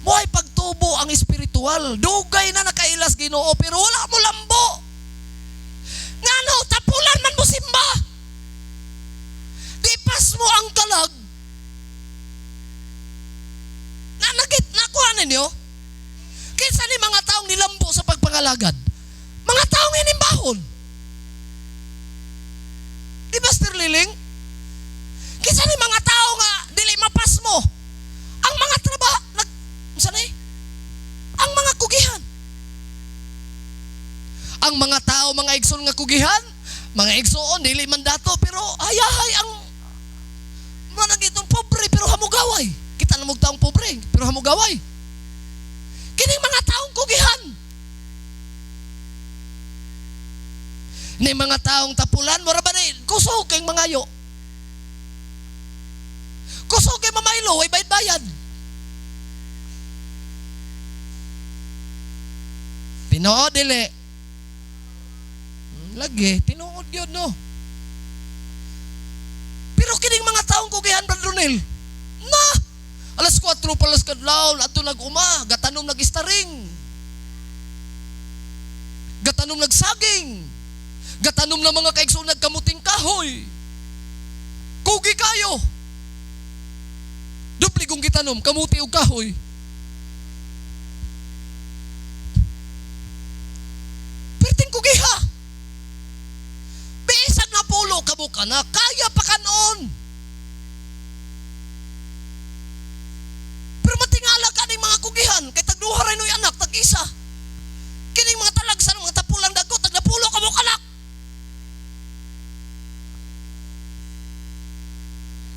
Mo'y pagtubo ang spiritual. Dugay na nakailas Ginoo pero wala mo lambo. Ngano tapulan man mo simba. Di pas mo ang kalag. Nanagit nakuha ninyo? Kinsa ni mga taong nilambo sa pagpangalagad? Mga taong inimbahon. Di ba, Sir Liling? Kinsa ni mga tao nga dili mapas mo? Ang mga trabaho, ang mga kugihan. Ang mga tao, mga igsoon nga kugihan, mga igsoon, dili man dato, pero hayahay ang mga pobre, pero hamugaway. Kita na mong taong pobre, pero hamugaway. Kining mga taong kugihan. Ni mga taong tapulan, mura ba ni, kusog kayong mangayo. Kusog kay mamaylo, way bayad-bayad. Tinuod, dili. Lagi, tinuod yun, no? Pero kining mga taong kugihan, Brad Ronel, na! 4:00 palas kadlaw, ato nag-uma, gatanom nag-istaring. Gatanom nagsaging. Gatanom na mga kaigsoon nagkamuting kahoy. Kugi kayo. Dupli kong gitanom, kamuti og kahoy. Perting kugiha. Bisag na pulo kabuka na, kaya pa kanon. Pero matingala ka ning mga kugihan, kay tagduha rin nuy anak, tag-isa. Kining mga talagsan, mga tapulang dago, tagnapulo ka mo kanak.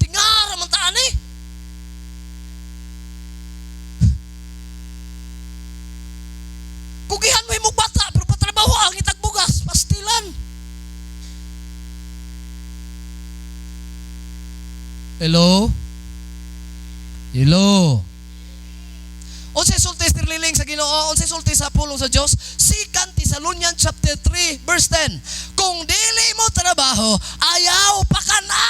Tingara man taan eh. Kugihan mo himong bata, pero Hello? Hello? Unsay sulti, Sir Liling, sa Ginoo? Unsay sulti sa pulong sa Dios? 2 Thessalonians chapter 3 verse 10. Kung dili mo trabaho, ayaw pakana.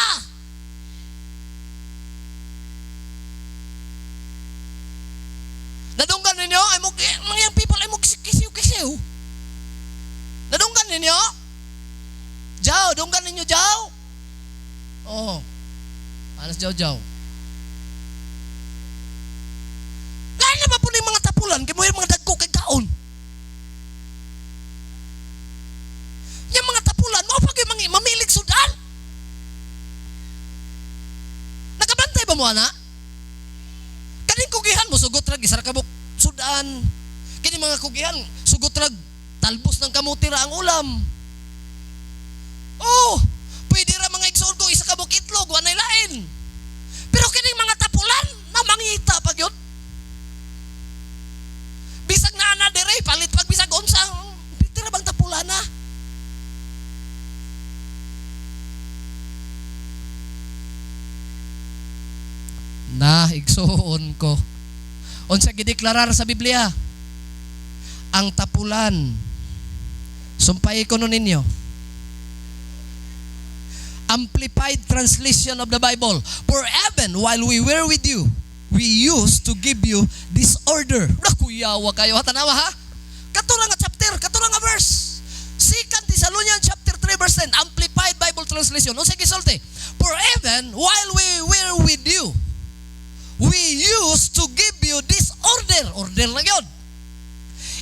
Nadunggan ninyo? Ay mo mga young people ay mo kisiw-kisiw. Nadunggan ninyo? Jaw, dunggan ninyo, Jaw. Oh. Anas Jaw Jaw. Lain na ba po yung mga tapulan kay mo yung mga dagko kay kaon. Yung mga tapulan mo pag yung mga mamilig sudan. Nakabantay ba mo ana? Kaning kugihan mo sugot rag isa ra ka sudan. Kini mga kugihan sugot rag talbos ng kamuti ra ang ulam. Oh, pwede ra mga igsoon ko isa ka itlog, walay lain. Pero kining mga tapulan na mangita pag yun. Bisag na ana dire palit pag bisag unsa, pwede ra bang tapulan na? Na igsoon ko. Unsa gideklarar sa Biblia? Ang tapulan. Sumpay ko nun ninyo. Amplified translation of the Bible. For even while we were with you, we used to give you this order. Nakuyawa kayo. Tanawa ha? Kato nga chapter, kato nga verse. 2 Thessalonians chapter 3 verse 10, Amplified Bible translation. Unsa gisulti? For even while we were with you, we used to give you this order. Order lang yun.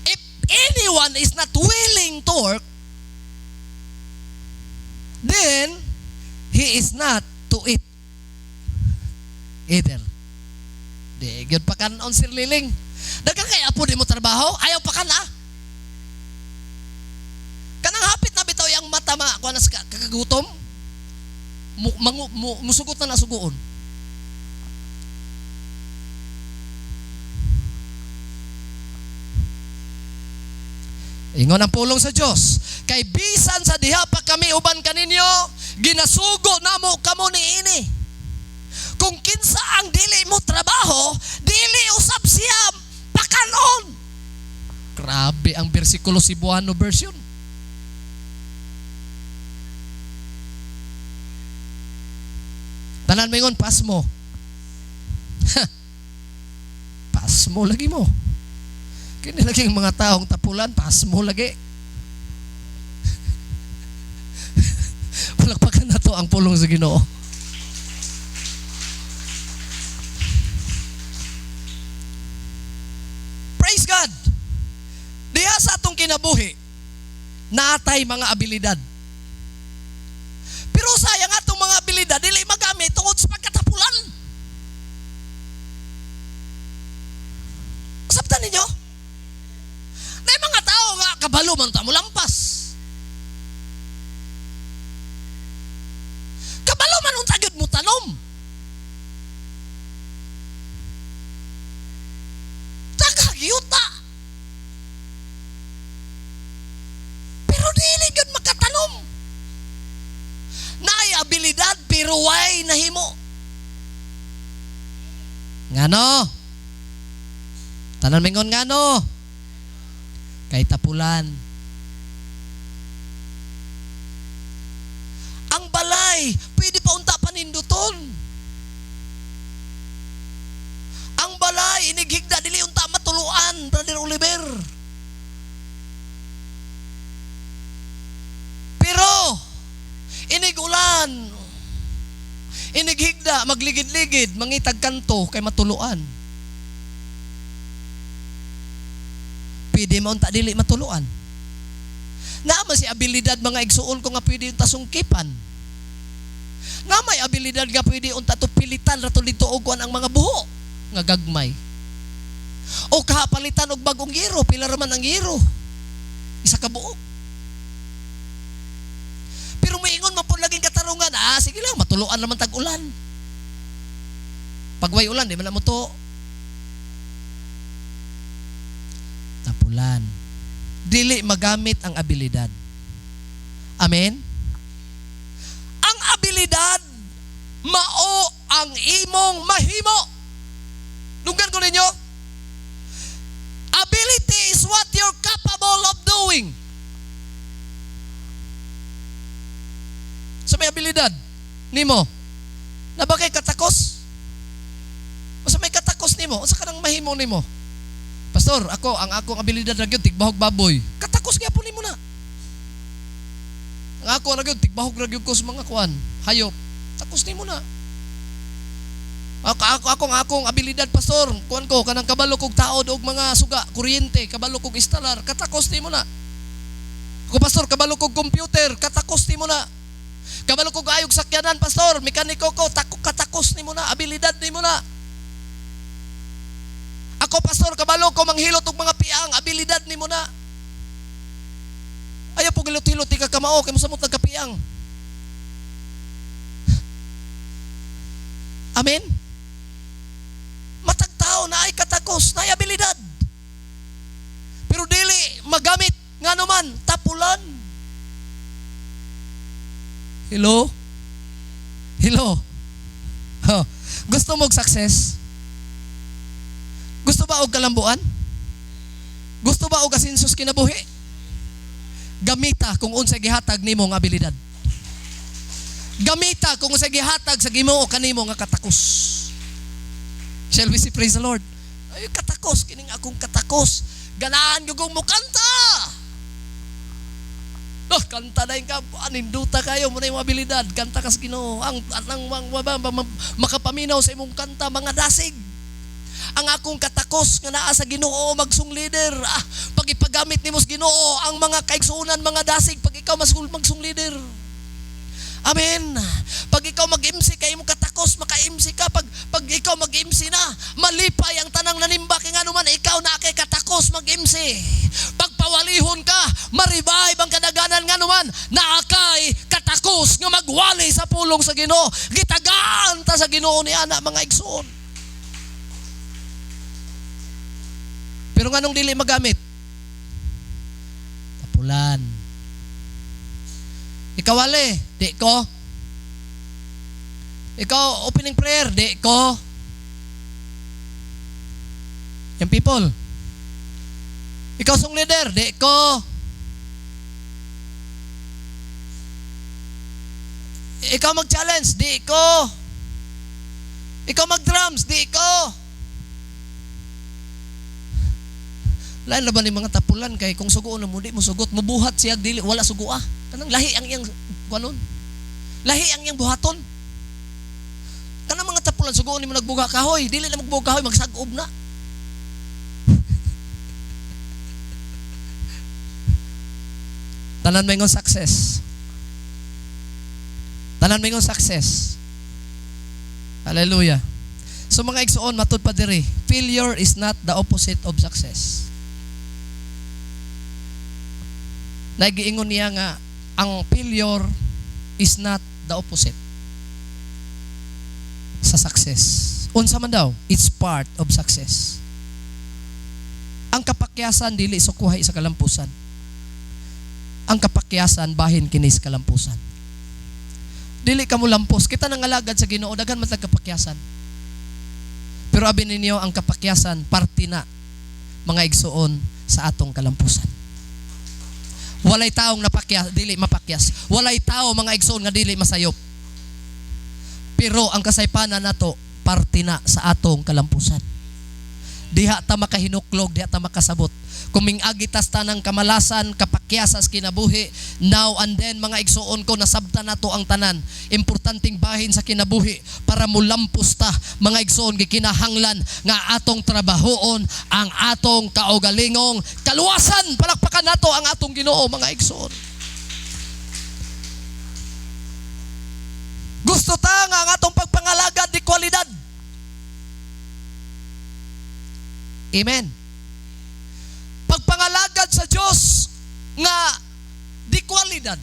If anyone is not willing to work, then he is not to eat either. Di, gyud pakanon, Sir Liling. Daghang kay apo di mo trabaho, ayaw pa kan ah. Kanang hapit na bitaw yang mata ma kuan sa kakagutom. Musugot na nasugoon. Ingon ang pulong sa Dios, kay bisan sa diha pa kami uban kaninyo, ginasugo namo kamo niini. Kung kinsa ang dili mo trabaho, dili usab siya pakanon. Grabe ang bersikulo Cebuano version. Tanan mo ingon, pas mo. Pas mo lagi mo. Kini lagi ang mga taong tapulan, pas mo lagi. Palakpakan na to ang pulong sa Ginoo. Praise God! Diha sa atong kinabuhi, naatay mga abilidad. Pero sayang atong mga abilidad, dili magamit tungod sa pagkatapulan. Sabtan ninyo? May mga tao nga kabalo man ta mo lampas. Kabalo man unta gyud mo tanom. Tagagyuta. Pero dili gyud makatanom. Naay abilidad pero way nahimo. Ngano? Tanan mingon ngano? Kay tapulan. Ang balay, pwede pa unta paninduton. Ang balay, inighigda, dili unta matuluan, Brother Oliver. Pero, inigulan, inighigda, magligid-ligid, mangitag kanto kay matuluan. Pwede mo unta dili matuluan. Naman si abilidad mga igsuon ko nga pwede unta sungkipan. Na may abilidad nga pwede unta to pilitan rato dito og kuan ang mga buho nga gagmay. O kahapalitan og bagong giro, pila ra man ang giro. Isa ka buok. Pero moingon man pud laging katarungan, sige lang, matuluan naman tag-ulan. Pag way ulan, di man na mo to. Tapulan. Dili magamit ang abilidad. Amen? Ang abilidad, mao ang imong mahimo. Dunggan ko ninyo. Ability is what you're capable of doing. Sa may abilidad nimo, na ba kay katakos? Unsa may katakos nimo? Unsa kanang mahimo nimo? Pastor, ako ang akong abilidad ra gyud tigbahog baboy. Katakos gyapon nimo na. Ang ako ra gyud tigbahog ra gyud ko sa mga kuan, hayop. Takos nimo na. Ako ang akong abilidad, pastor, kuan ko kanang kabalo kog taod og mga suga, kuryente, kabalo kog instalar, katakos nimo na. Ako, pastor, kabalo kog computer, katakos nimo na. Kabalo kog ayog sakyanan, pastor, mekaniko ko, katakos nimo na, abilidad nimo na. Ako, pastor, kabalo ko manghilot og mga piang, abilidad nimo na. Ayaw po gilot-hilot, di ka kamao, kay mosamot nagkapiang. Amen? Matag tao na ay katakos, na ay abilidad. Pero dili magamit, nga naman, tapulan. Hello? Hello? Oh. Gusto mo og success? Gusto ba og kalambuan? Gusto ba og asinsos kinabuhi? Gamita kung unsay gihatag nimo nga abilidad. Gamita kung unsay gihatag sa Ginoo kanimo nga katakos. Shall we say praise the Lord? Ay, katakos kining akong katakos. Ganahan gyud kong mukanta. Oh, kanta na ka, aninduta kayo mo na imong abilidad, kanta ka sa Ginoo. Ang makapaminaw sa imong kanta mga dasig. Ang akong katakos nga naa sa Ginoo magsong leader. Pag ipagamit nimo sa Ginoo ang mga kaigsuonan mga dasig pag ikaw magsong leader. Amen. Pag ikaw mag-MC kay imong katakos maka-MC ka, pag ikaw mag-MC na, malipay ang tanang nanimba kay ngano man ikaw na kay katakos mag-MC. Pagpawalihon ka, ma-revive ang kadaganan ngano man naa kay katakos nga magwali sa pulong sa Ginoo. Gitagaan ta sa Ginoo ni ana mga igsoon. Pero nganong dili magamit? Tapulan. Ikaw wale, di ko. Ikaw opening prayer, di ko. Yung people. Ikaw song leader, di ko. Ikaw mag-challenge, di ko. Ikaw mag-drums, di ko. Lain na ba ni mga tapulan kay kung sugoon na mo, di mo sugot, mubuhat siya dili wala sugoa. Kanang lahi ang iyang kuanon. Lahi ang iyang buhaton. Kanang mga tapulan sugoon nimo nagbuga kahoy, dili na magbuga kahoy, magsag-ob na. Tanan may ngon success. Tanan may ngon success. Hallelujah. So mga igsoon, matud pa diri, failure is not the opposite of success. Nagiingon niya nga ang failure is not the opposite sa success. Unsa man daw, it's part of success. Ang kapakyasan dili sukuhay sa kalampusan. Ang kapakyasan bahin kini sa kalampusan. Dili ka mo lampos, kita nangalagad sa Ginoo daghan man tag kapakyasan. Pero abi ninyo ang kapakyasan parte na mga igsoon sa atong kalampusan. Walay taong napakyas, dili mapakyas. Walay tao mga igsoon nga dili masayop. Pero ang kasaypanan nato parte na sa atong kalampusan. Diha ta makahinuklog, diha ta makasabot. Kumingagi tas tanang kamalasan, kapakyasas kinabuhi, now and then mga igsoon ko, nasabta nato ang tanan. Importanteng bahin sa kinabuhi para mulampos ta mga igsoon, gikinahanglan nga atong trabahoon ang atong kaugalingong kaluwasan. Palakpakan nato ang atong Ginoo mga igsoon. Gusto ta nga ang atong pagpangalagad di kwalidad. Amen. Pagpangalagad sa Dios nga di kwalidad.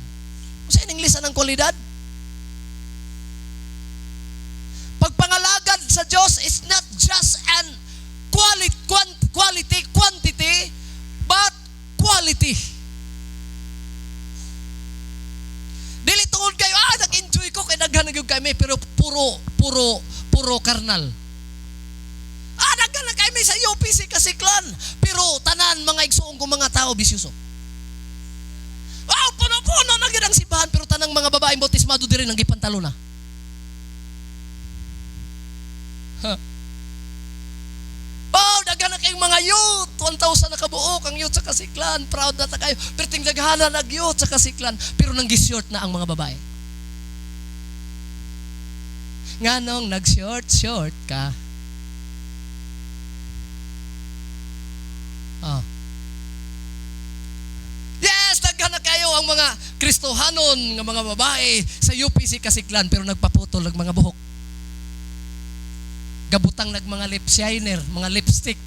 Unsa in English ang kwalidad? Pagpangalagad sa Dios is not just an quality, quantity, but quality. Dili tungod kayo, nag-enjoy ko kay daghan na gyud kami, pero puro Puro karnal. Ah, daghan na kay mi sa UPC Kasiklan. Pero tanan mga igsuong ko mga tao bisyoso. Wow, puno-puno na gyud ang simbahan pero tanang mga babaeng bautismado diri nang gipantalo na. Ha. Oh, daghan na kayong mga youth. 1,000 na kabuok ang youth sa Kasiklan. Proud na ta kayo. Pero ting daghana nag youth sa Kasiklan. Pero nang short na ang mga babae. Nganong nag-short short ka? Ah. Yes, daghan na kayo ang mga Kristohanon nga mga babae sa UPC Kasiklan pero nagpaputol ng mga buhok. Gabutang nag mga lip shiner, mga lipstick.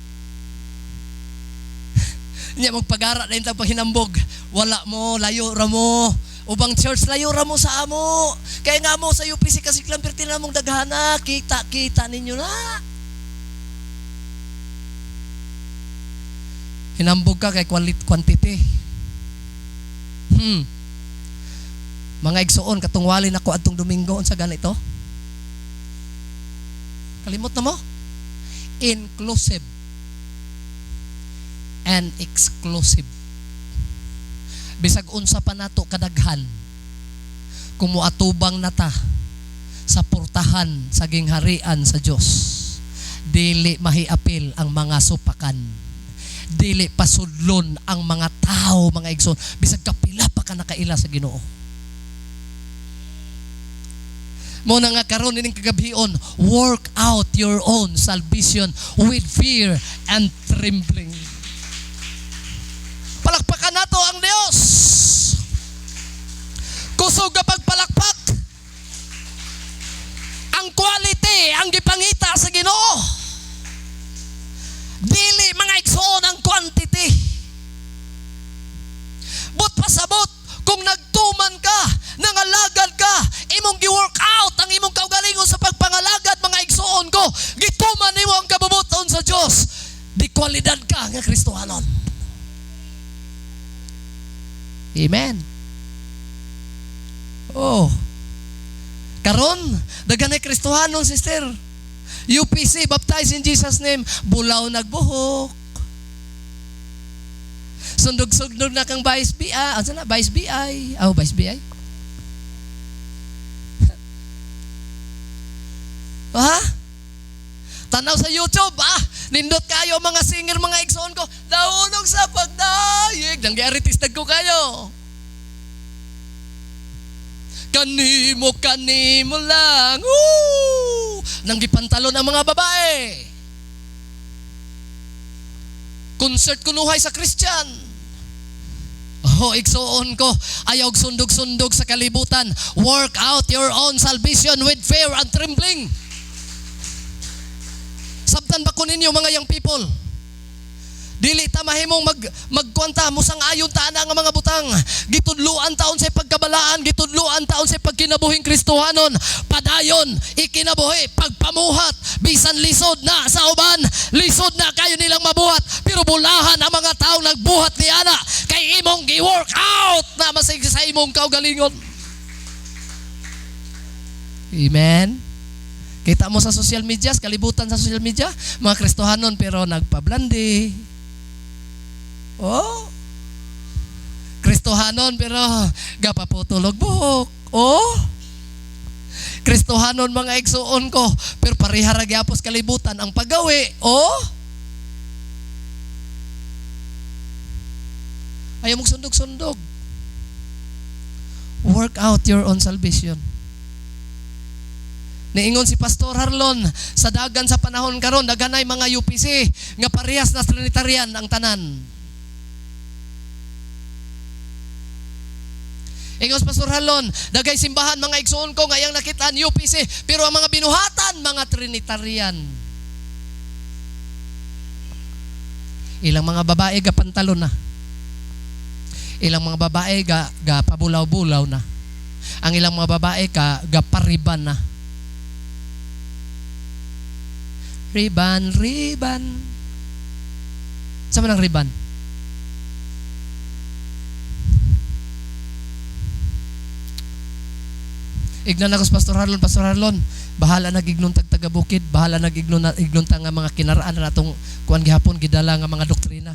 Nya magpagara na yung paghinambog. Wala mo, layo ra mo. Ubang church, layo ra mo sa amo. Kaya nga mo sa UPC Kasiklan, pero tinan mong daghana, kita-kita ninyo na. Hinambog ka kay quality, quantity. Mga igsuon, katungwali na ko adtong Domingo unsa ganito? Kalimot na mo? Inclusive and exclusive. Bisag unsa pa nato kadaghan, kung moatubang na ta sa portahan sa gingharian sa Dios, dili mahiapil ang mga supakan. Dili pasudlon ang mga tao, mga igsoon, bisag kapila pa ka nakaila sa Ginoo. Mo na nga karon ining kagabhion, work out your own salvation with fear and trembling. Palakpakan nato ang Dios. Kusog ka pagpalakpak. Ang quality ang gipangita sa Ginoo. Dili mga igsoon ang quantity. But pasabot kung nagtuman ka, nangalagad ka, imong gi-work out ang imong kaugalingon sa pagpangalagad mga igsoon ko, gituman nimo ang kabubuton sa Dios, di kwalidad ka nga Kristohanon. Amen. Oh. Karon, daghan ay Kristohanon, sister. UPC, baptized in Jesus' name, bulaw nagbuhok. Sundog-sundog na kang Vice BI. Ano na? Vice BI. Oh, Vice BI. Ha? Tanaw sa YouTube, ah, nindot kayo mga singer, mga igsoon ko. Daunog sa pagdayeg. Nanggiaritis ko kayo. Kanimo, kanimo lang. Woo! Nanggipantalon ang mga babae. Concert kunuhay sa Christian. Oh, igsoon ko, ayaw sundog-sundog sa kalibutan. Work out your own salvation with fear and trembling. Sabtan ba ko ninyo mga young people? Dili ta mahimong magkwanta musang ayon ta na nga mga butang. Gitudluan taon sa pagkabalaan, gitudluan taon sa pagkinabuhing Kristohanon. Padayon ikinabuhi pagpamuhat bisan lisod na sa uban, lisod na kayo nilang mabuhat, pero bulahan ang mga taong nagbuhat ni ana kay imong gi-work out na masig sa imong kaugalingon. Amen. Kita mo sa social media, kalibutan sa social media, mga Kristohanon pero nagpablandi. Oh. Kristohanon pero gapaputulog buhok. Oh. Kristohanon mga igsuon ko pero pareha ra gyapos kalibutan ang paggawi. Oh. Ayaw mong sundog-sundog. Work out your own salvation. Niingon si Pastor Harlon sa dagan sa panahon karon daghanay mga UPC nga parehas na Trinitarian ang tanan. Ingon si Pastor Harlon, daghay simbahan mga igsoon ko ngayang nakitaan UPC pero ang mga binuhatan mga Trinitarian. Ilang mga babae ga pantalon na. Ilang mga babae ga pabulaw-bulaw na. Ang ilang mga babae ga pariban na. Riban, riban. Saan man ang riban? Ignan ako sa Pastor Harlon, Pastor Harlon, Bahala nag ignon tag taga bukid, bahala nag ignon na ignon ta nga mga kinaraan na natong kuan gihapon gidala nga mga doktrina.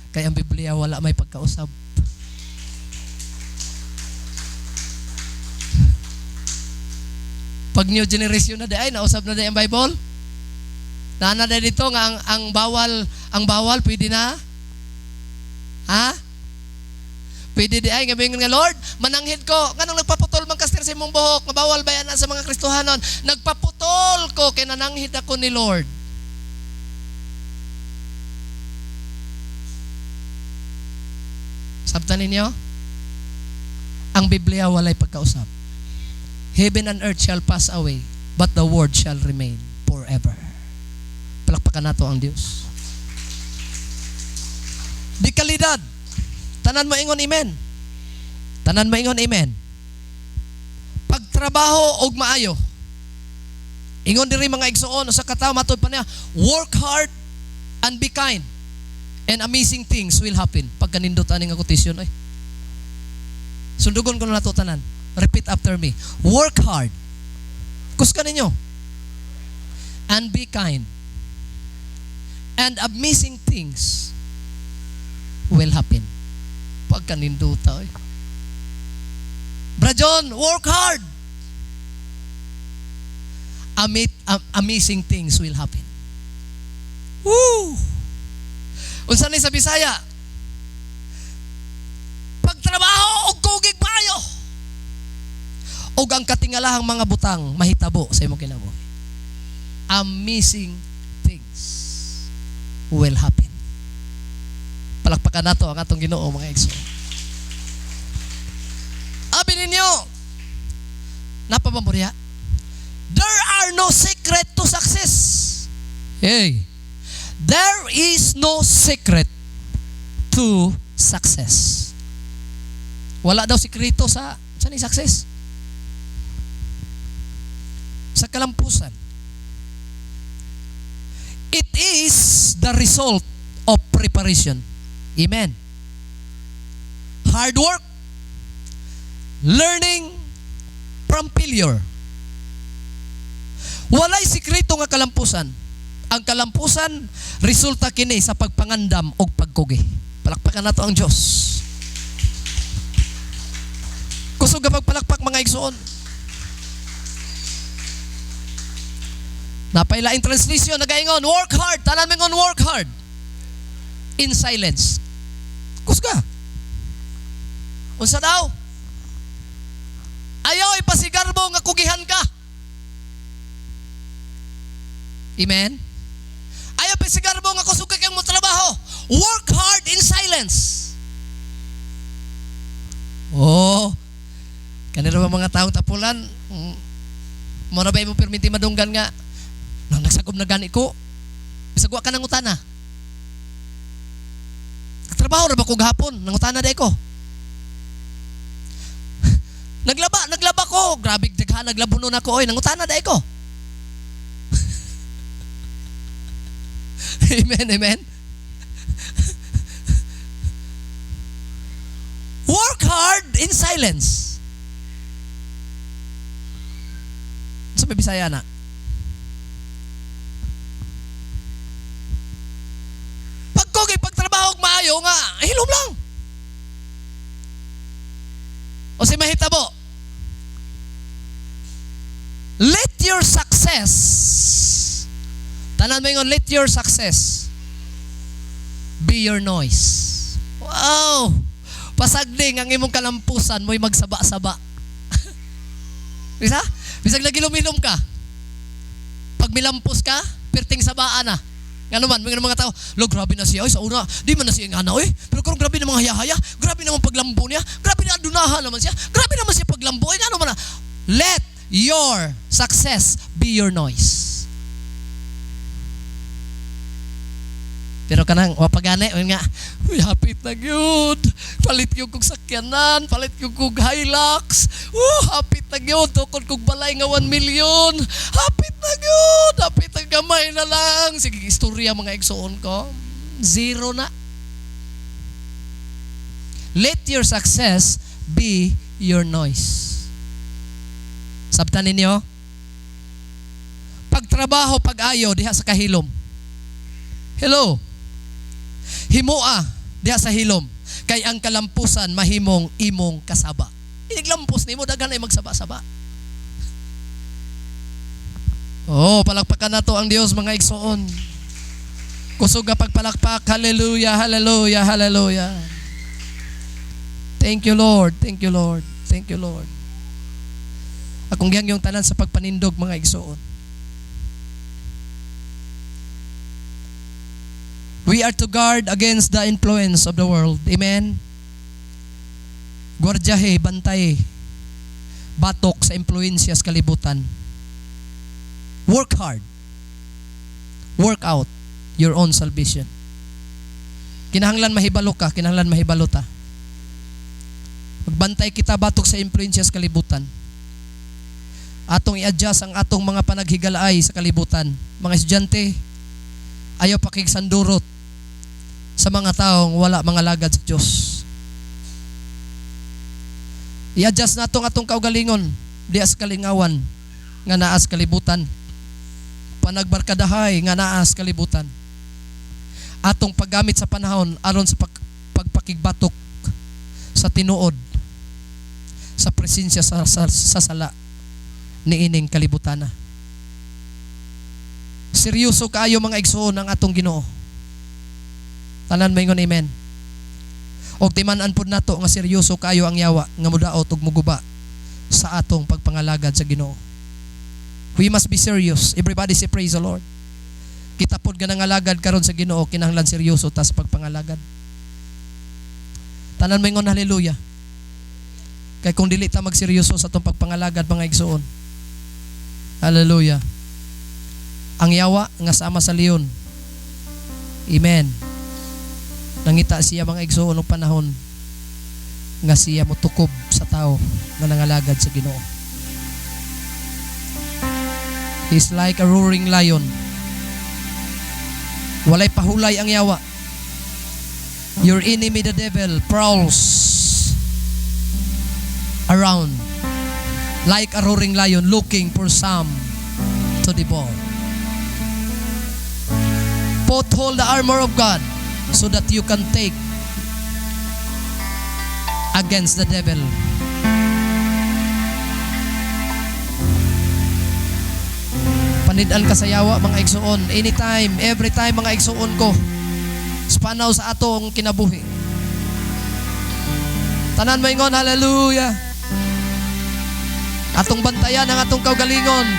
Kay ang Biblia wala may pagkausab. Pag new generation na di ay nausab na di ang Bible. Naa na dito nga ang bawal pwede na. Ha? Pwede di ay nga moingon nga, "Lord, mananghid ko. Nganong nagpaputol man ka sa imong buhok? Nga bawal ba yan sa mga Kristohanon?" "Nagpaputol ko kay nananghid ako ni Lord." Sabtan ninyo? Ang Biblia walay pagkausab. Heaven and earth shall pass away, but the word shall remain forever. Palakpakan nato ang Diyos. Di kalidad. Tanan moingon amen. Tanan moingon amen. Pagtrabaho og maayo. Ingon diri, mga igsoon, sa katawo matud pa niya, "Work hard and be kind. And amazing things will happen." Pagkanindot ani nga quotation ay. Sundugon ko na nato tanan. Repeat after me. Work hard. Kusga ninyo. And be kind. And amazing things will happen. Pagkaninduta oy. Bra John, work hard. Amazing things will happen. Woo! Unsa ni sa Bisaya? Pagtrabaho og kugig maayo. Og ang katingalahang mga butang mahitabo sa imong kinabuhi. Amazing things will happen. Palakpakan nato ang atong Ginoo, mga igsoon. Abi ninyo, napabamburya? There are no secret to success. Hey, there is no secret to success. Wala daw sikreto sa ni success. Sa kalampusan. It is the result of preparation. Amen. Hard work, learning from failure. Walay sikreto nga kalampusan. Ang kalampusan, resulta kini sa pagpangandam og pagkugi. Palakpakan nato ang Diyos. Kusog ka pagpalakpak, mga igsoon. Napailaing translation, nagaingon, "Work hard." Tanan moingon, "Work hard. In silence." Kusga. Unsa daw? Ayaw ipasigarbo nga kugihan ka. Amen? Ayaw pasigarbo nga kusog kang mo trabaho. Work hard in silence. Oh, kanila ba mga taong tapulan, mura ba mo perminti madunggan nga, nang nagsagob na gani ko, bisag wa ka nangutana. Trabaho ra ba ko gahapon, nangutana day ko. Naglaba ko, grabe daghan naglabuno na ko oy, nangutana day ko. Amen, amen. Work hard in silence. Sa may Bisaya na. Pagkugi, pagtrabaho og maayo nga, hilom lang. O si mahitabo. Let your success, tanan moingon, "Let your success be your noise." Wow! Pasagding ang imong kalampusan mo'y magsaba-saba. Bisa? Bisag nagilom-hilom ka. Pag milampos ka, perting sabaan na. Nga naman, mga tao, "Lo, grabe na siya, oy, sa una, di man na siya nga na, oy. Pero kung grabe na mga haya-haya, grabe naman paglambo niya, grabe na adunahan naman siya, grabe naman siya paglambo, oy, nga naman na." Let your success be your noise. Pero kanang wapagani, yun nga, "Uy, hapit na gyud. Palit gyud kog sakyanan, palit gyud kog Hilux. Hapit na gyud, tukod kog balay nga 1 million. Hapit na gyud, hapit na gamay na lang." Sige, istorya, mga igsoon ko. Zero na. Let your success be your noise. Sabtan ninyo? Pagtrabaho pag-ayo diha sa kahilom. Hello. Himoa diha sa hilom kay ang kalampusan mahimong imong kasaba. Iniglampos nimo, daghan ay magsaba-saba. Oh, palakpakan nato ang Dios, mga igsoon. Kusog nga pagpalakpak. Hallelujah, hallelujah, hallelujah. Thank you, Lord. Thank you, Lord. Thank you, Lord. Akong yung tanan sa pagpanindog, mga igsoon. We are to guard against the influence of the world. Amen? Gwardyahe, bantay, batok sa impluensya sa kalibutan. Work hard. Work out your own salvation. Kinahanglan mahibalo ka, kinahanglan mahibalo ta. Magbantay kita batok sa impluensya sa kalibutan. Atong i-adjust ang atong mga panaghigalaay sa kalibutan. Mga estudyante, ayaw pakigsandurot sa mga taong wala mga lagad sa Diyos. I-adjust nato ang atong kaugalingon diha sa kalingawan nga naa sa kalibutan. Panagbarkadahay nga naa sa kalibutan. Atong paggamit sa panahon aron sa pagpakigbatok sa tinuod sa presensya sa sala niining kalibutana. Seryoso kaayo, mga igsoon, ang atong Ginoo. Tanan maingon amen. Og timan-an pod nato nga seryoso kaayo ang yawa nga mudaot ug muguba sa atong pagpangalagad sa Ginoo. We must be serious. Everybody say, "Praise the Lord." Kita pod nga nangalagad karon sa Ginoo, kinahanglan seryoso ta sa pagpangalagad. Tanan maingon hallelujah. Kay kung dili ta magseryoso sa atong pagpangalagad, mga igsoon. Hallelujah. Ang yawa nga sama sa leon. Amen. Nangita siya, mga igsoon, og panahon nga siya motukob sa tao nga nangalagad sa Ginoo. He's like a roaring lion. Walay pahulay ang yawa. Your enemy, the devil, prowls around like a roaring lion looking for some to devour. Put all the armor of God so that you can take against the devil. Panid-an ka sa yawa, mga igsuon. Anytime, every time, mga igsuon ko. Sa panaw sa atong kinabuhi. Tanan maingon, hallelujah. Atong bantayan ang atong kaugalingon.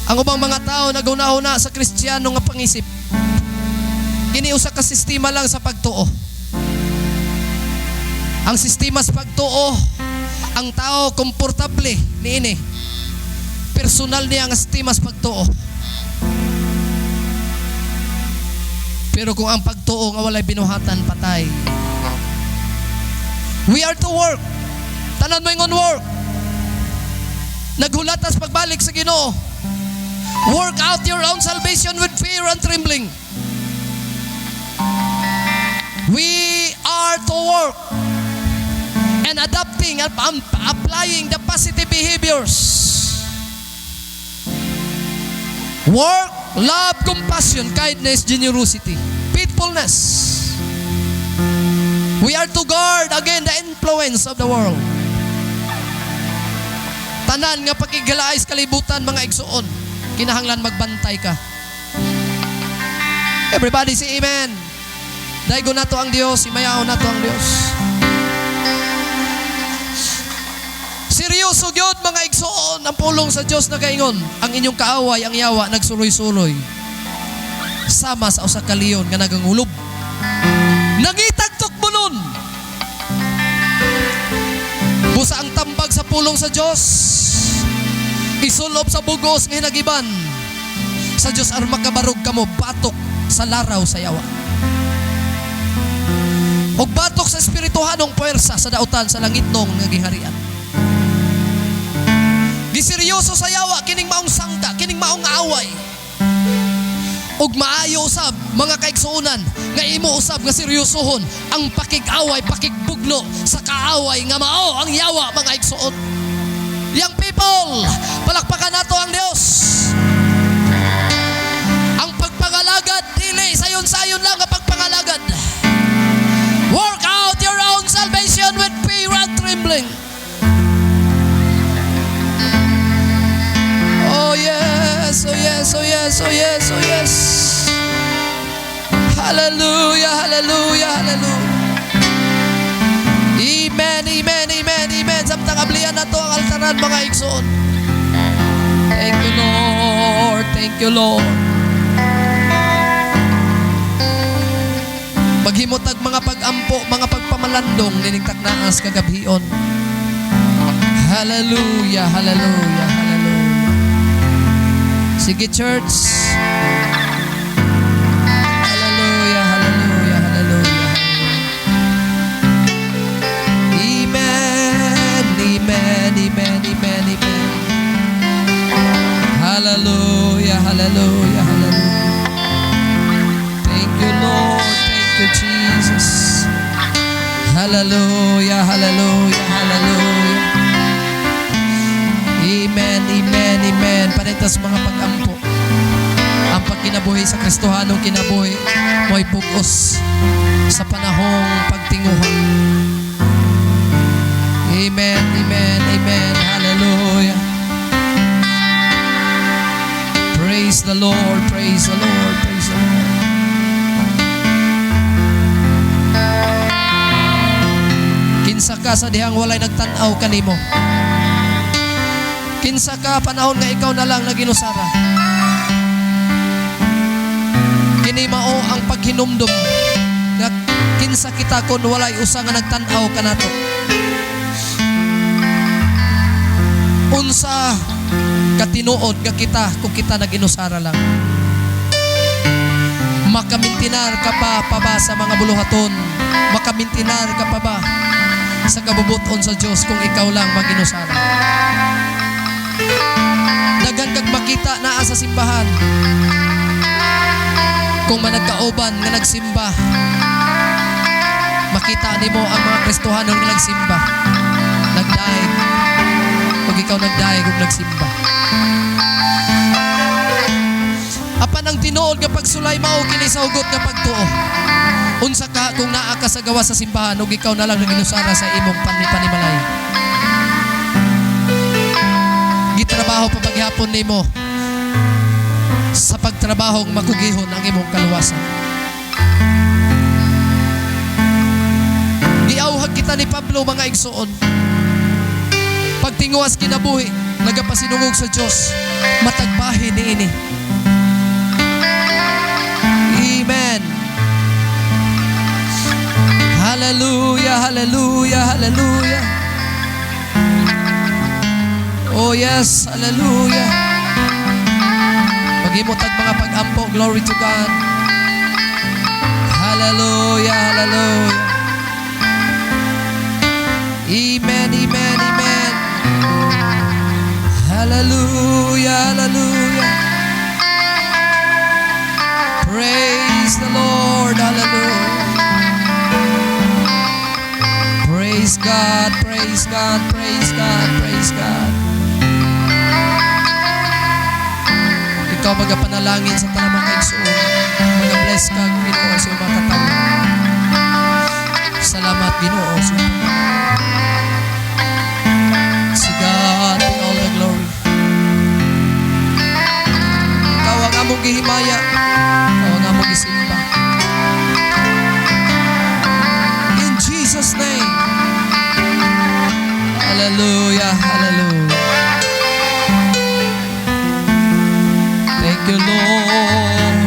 Ang ubang mga tao naguna-una sa Kristiyano nga pangisip. Kini usa ka sistema lang sa pagtuo. Ang sistema sa pagtuo, ang tao komportable niini. Personal niya ang sistema sa pagtuo. Pero kung ang pagtuo nga walay binuhatan, patay. We are to work. Tanan mo ingon, work. Naghulatas pagbalik sa Ginoo. Work out your own salvation with fear and trembling. We are to work and adapting and applying the positive behaviors. Work, love, compassion, kindness, generosity, faithfulness. We are to guard again the influence of the world. Tanan nga pakigalaay sa kalibutan, mga igsoon, kinahanglan magbantay ka. Everybody say amen. Daygon nato ang Dios, imayaon nato ang Dios. Seryoso gyud, mga igsoon, ang pulong sa Dios nagaingon, ang inyong kaaway, ang yawa, nagsuloy-suloy sama sa usa ka leon nga nagangulob. Nangitag tukbonon. Busa ang tambag sa pulong sa Dios. Isulob sa bugos nga hinagiban sa Dios aron makabarog kamo batok sa laraw sa yawa. Og batok sa espirituhanong puwersa sa dautan sa langitnong nga giharian. Giseryoso sa yawa kining maong sangka, kining maong away. Og maayo usab, mga kaigsuonan, nga imo usab nga seryosohon ang pakig-away, pakigbugno sa kaaway nga mao ang yawa, mga igsuon. Young people, palakpakan nato ang Dios. Ang pagpangalagad, dili sayon-sayon lang ang pagpangalagad. Work out your own salvation with fear and trembling. Oh yes, oh yes, oh yes, oh yes, oh yes. Hallelujah, hallelujah, hallelujah. Amen, amen, amen, amen. Samtang ablihan nato ang altaran, mga igsoon. Thank you, Lord. Thank you, Lord. Maghimutag mga pag-ampo, mga pagpamalandong nining taknaas kagabhion. Hallelujah, hallelujah, hallelujah. Sige, church. Hallelujah, hallelujah, hallelujah. Amen, amen, amen, amen, amen. Hallelujah, hallelujah, hallelujah. Thank you, Lord. Thank you, Jesus. Hallelujah, hallelujah, hallelujah. Amen, amen, amen. Panitas mga pag-ampo. Ang pagkinabuhi sa Kristohanong kinabuhi mo'y bugos sa panahong pagtinguha. Amen, amen, amen. Hallelujah. Praise the Lord, praise the Lord, praise the Lord. Kinsa ka sa dihang walay nagtan-aw kanimo? Kinsa ka panahon nga ikaw na lang naginusara? Kini mao ang paghinumdum nga kinsa kita kon walay usa nga nagtan-aw kanato. Unsa katinuod nga kita kung kita naginusara lang? Makamintinar ka pa pa ba sa mga buluhaton? Makamintinar ka pa ba sa kabubuton sa Dios kung ikaw lang maginusara? Daghan kag makita naa sa simbahan. Kung managkauban nga nagsimba, makita nimo ang mga Kristohanon nga nagsimba, nagdaig. Kung ikaw nagdaig ug nagsimba. Apan ang tinuod nga pagsulay mao kini sa hugot nga pagtuo. Unsa ka kung naa ka sa gawas sa simbahan ug ikaw na lang naginusara sa imong panimalay? Gitrabaho pa paghapon nimo sa pagtrabahong makugihon ang imong kaluwasan. Giauhag kita ni Pablo, mga igsoon. Pagtinguas kinabuhi, nagapasinungog sa Dios, matagbahin niini. Amen. Hallelujah, hallelujah, hallelujah. Oh yes, hallelujah. Maghimutag mga pag-ampo, glory to God. Hallelujah, hallelujah. Amen, amen, amen. Hallelujah, hallelujah. Praise the Lord, hallelujah. Praise God, praise God, praise God, praise God. Ikaw magapanalangin sa tanang mga kaigsuon. Magabless ka, Ginoo, sa iyong mga katawhan. Salamat, Ginoo, sa iyong pagmamahal. To God be all the glory. Ikaw ang among gihimaya. Ikaw ang among gisimba. In Jesus' name. Hallelujah, hallelujah. Thank you, Lord.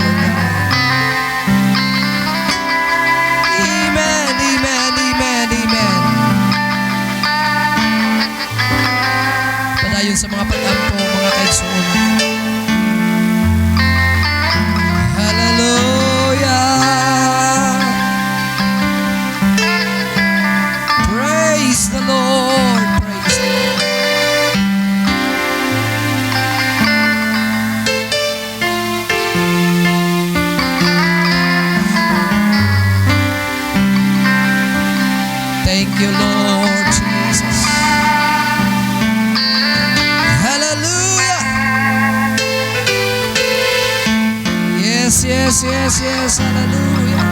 Amen, amen, amen, amen. Padayon sa mga pag-ampo, mga kaigsuonan. Hallelujah. Praise the Lord. Praise the Lord. Thank you, Lord Jesus. Yes. Hallelujah.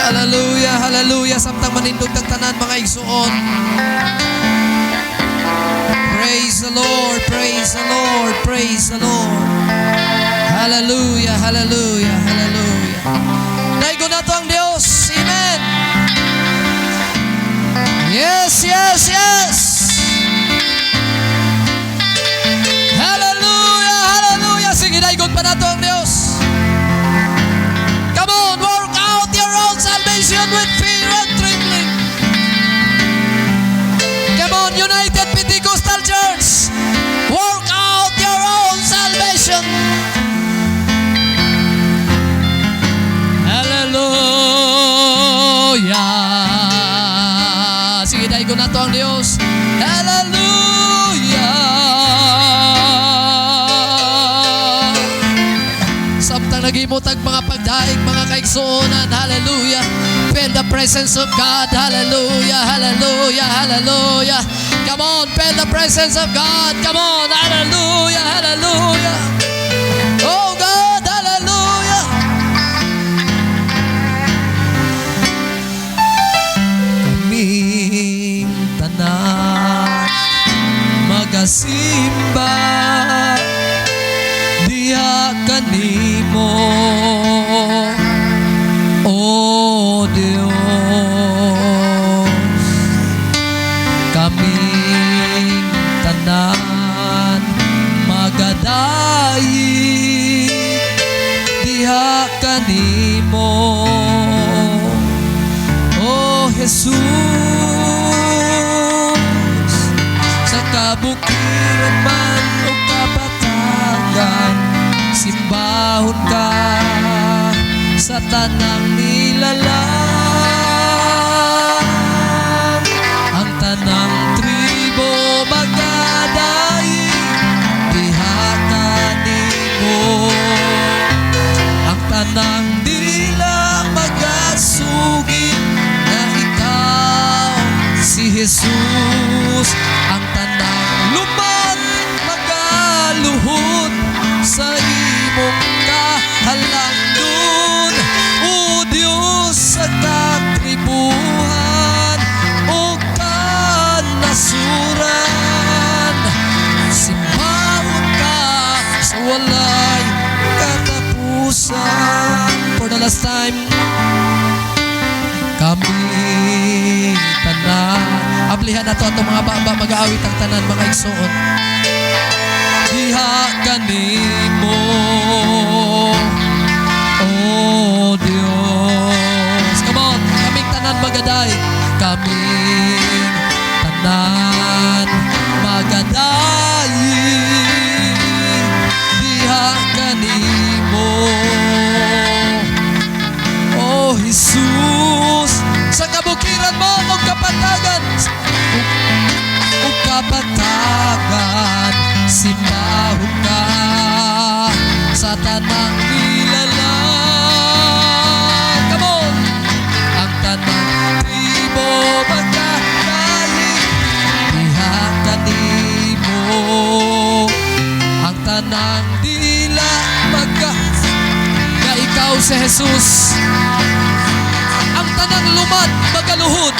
Hallelujah, hallelujah. Samtang manindog tang tanan, mga igsuon. Praise the Lord, praise the Lord, praise the Lord. Hallelujah, hallelujah, hallelujah. Daygon nato ang Dios. Amen. Yes. Hallelujah, hallelujah. Sige, daygon pa nato ang Dios. Come on, work out your own salvation with fear and trembling. Come on, United Pentecostal Church. Work out your own salvation. Hallelujah. Sige, daygon nato ang Dios. Hallelujah. Samtang naghimo tag mga pagdaig, mga kaigsuonan, hallelujah. Feel the presence of God, hallelujah, hallelujah, hallelujah. Come on, feel the presence of God. Come on, hallelujah, hallelujah. Oh God, hallelujah. Kaming tanan magasimba diha kanimo, O Dios. Kaming tanan magadaig diha kanimo, O Jesus. Sa kabukiran man o kapatagan, simbahon ka sa tanang nilalang. Ang tanang tribo magadaig diha kanimo. Ang tanang dila magasugid na ikaw si Jesus. Ang tanang lumad magaluhod sa imong kahalangdon, O Dios, sa katribuhan o kanasuran. Simbahon ka sa walay katapusan. For the last time, kami tanan. Ablihan nato atong mga baba, mag-aawit ang tanan, mga igsoon. Diha kanimo, O Dios. Come on, kaming tanan magadaig. Kaming tanan magadaig diha kanimo, O Jesus. Sa kabukiran mo o kapatagan, o kapatagan, simbahon ka sa tanang nilalang. Come on! Ang tanang tribo magadaig diha kanimo. Ang tanang dila magka na ikaw si Jesus. Ang tanang lumad magaluhod.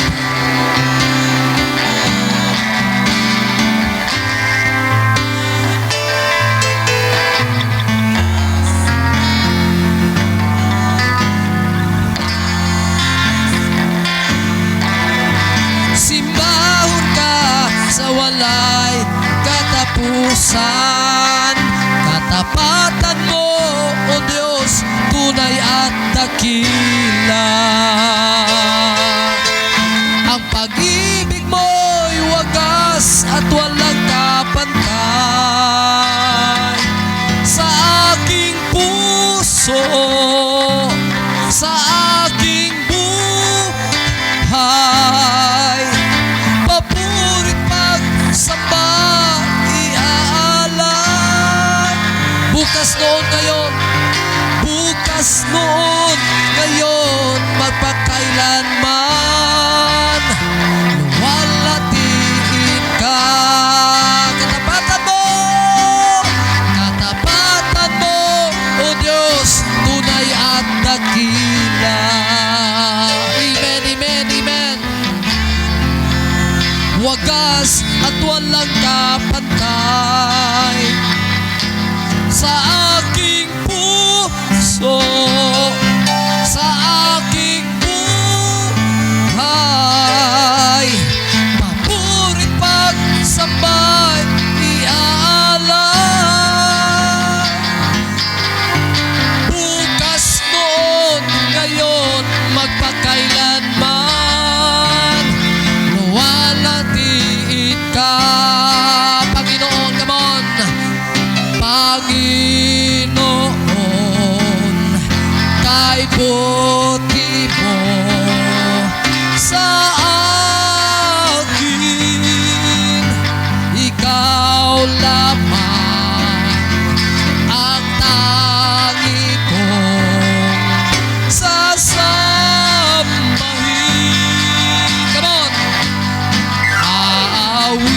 Simbahon ka sa walay katapusan. Katapatan mo, O Diyos, tunay at dakila. Ang pag-ibig mo'y wagas at walang kapantay. Sa aking puso, sa aking buhay, papuri't pagsamba iaalay. Bukas, noon, ngayon, bukas, noon, ngayon. Dakila. Amen, amen, amen. Wagas at walang kapantay sa aking puso, sa aking buhay. Papuri't pagsamba'y iaalay. Bukas, noon, ngayon, magpakailanman. Luwalhatiin ka, Panginoon, come on. Panginoon, kay buti mo sa akin. Ikaw lamang ang tangi kong sasambahin. Come on! Aawitan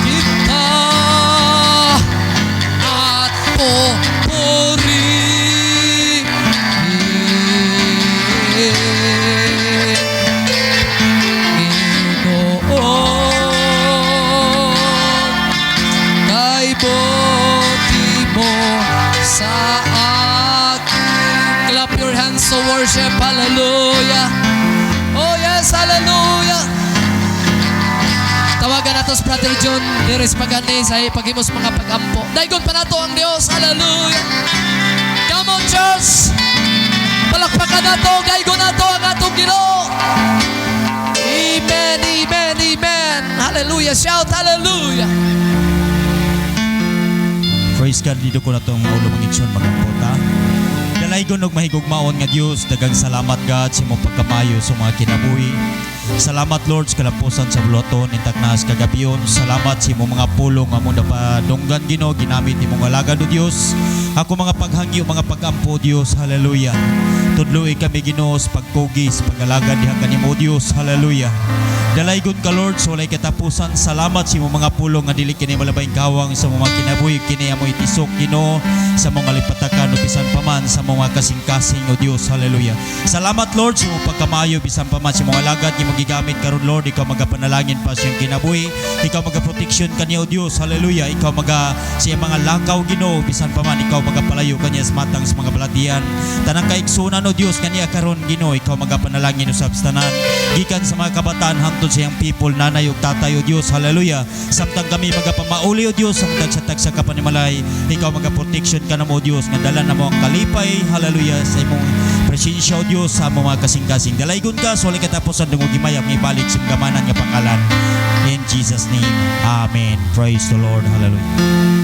kita at pupurihin. Panginoon, kay buti mo sa akin. Clap your hands to worship. Hallelujah. Oh yes, hallelujah. Tawagan nato si Brother John Dires pagani sa paghimos mga pagampo. Daygon pa nato ang Dios. Hallelujah. Come on, church. Palakpakan nato, daygon nato ang atong Ginoo. Amen, amen, amen. Hallelujah. Shout hallelujah. Praise God, dito ko na itong ulo, mga igsoon, magampo ta. Dalaygon og mahigugmaon nga Dios, daghang salamat, God, sa imong pagkamayo sa mga kinabuhi. Salamat, Lord, sa kalampusan sa buluhaton intaknas kagabion. Salamat sa imong mga pulong nga among napadunggan, Ginoo, ginamit imong alagad, o Dios. Ako mga paghangyo, mga pagampo, Dios, hallelujah. Tudloi kami, Ginoo, sa pagkugi, sa pag-alagad diha kanimo, Dios, hallelujah. Dalaygon ka, Lord, sa walay katapusan. Salamat sa imong mga pulong nga dili kini malabayng kawang sa mga kinabuhi, kini amoy tisok, Ginoo, sa mga lipatakan o bisan pa man sa mga kasing-kasing, o Dios, hallelujah. Salamat, Lord, sa imong pagkamayo bisan pa man sa mga alagad nga imong gigamit karon, Lord. Ikaw magapanalangin pa sa iyang kinabuhi. Ikaw magaproteksyon kaniya, o Dios, hallelujah. Ikaw maga sa iyang mga lakaw, Ginoo, bisan pa man ikaw magapalayo kaniya sa matang sa mga balatian. Tanang kaigsunan, o Dios, kaniya karon, Ginoo, ikaw magapanalangin usab sa tanan. Gikan sa mga kabataan hangtod sa iyang people, nanay ug tatay, o Dios, hallelujah. Samtang kami magapamauli, o Dios, sa tagsa-tagsa ka panimalay, ikaw magaproteksyon kanamo, o Dios, nga dala namo ang kalipay, hallelujah, sa imong presensya, o Dios, sa among mga kasing-kasing. Dalaygon ka sa walay katapusan, dungog himaya ang ibalik sa gamanan nga pangalan. In Jesus' name, amen. Praise the Lord. Hallelujah.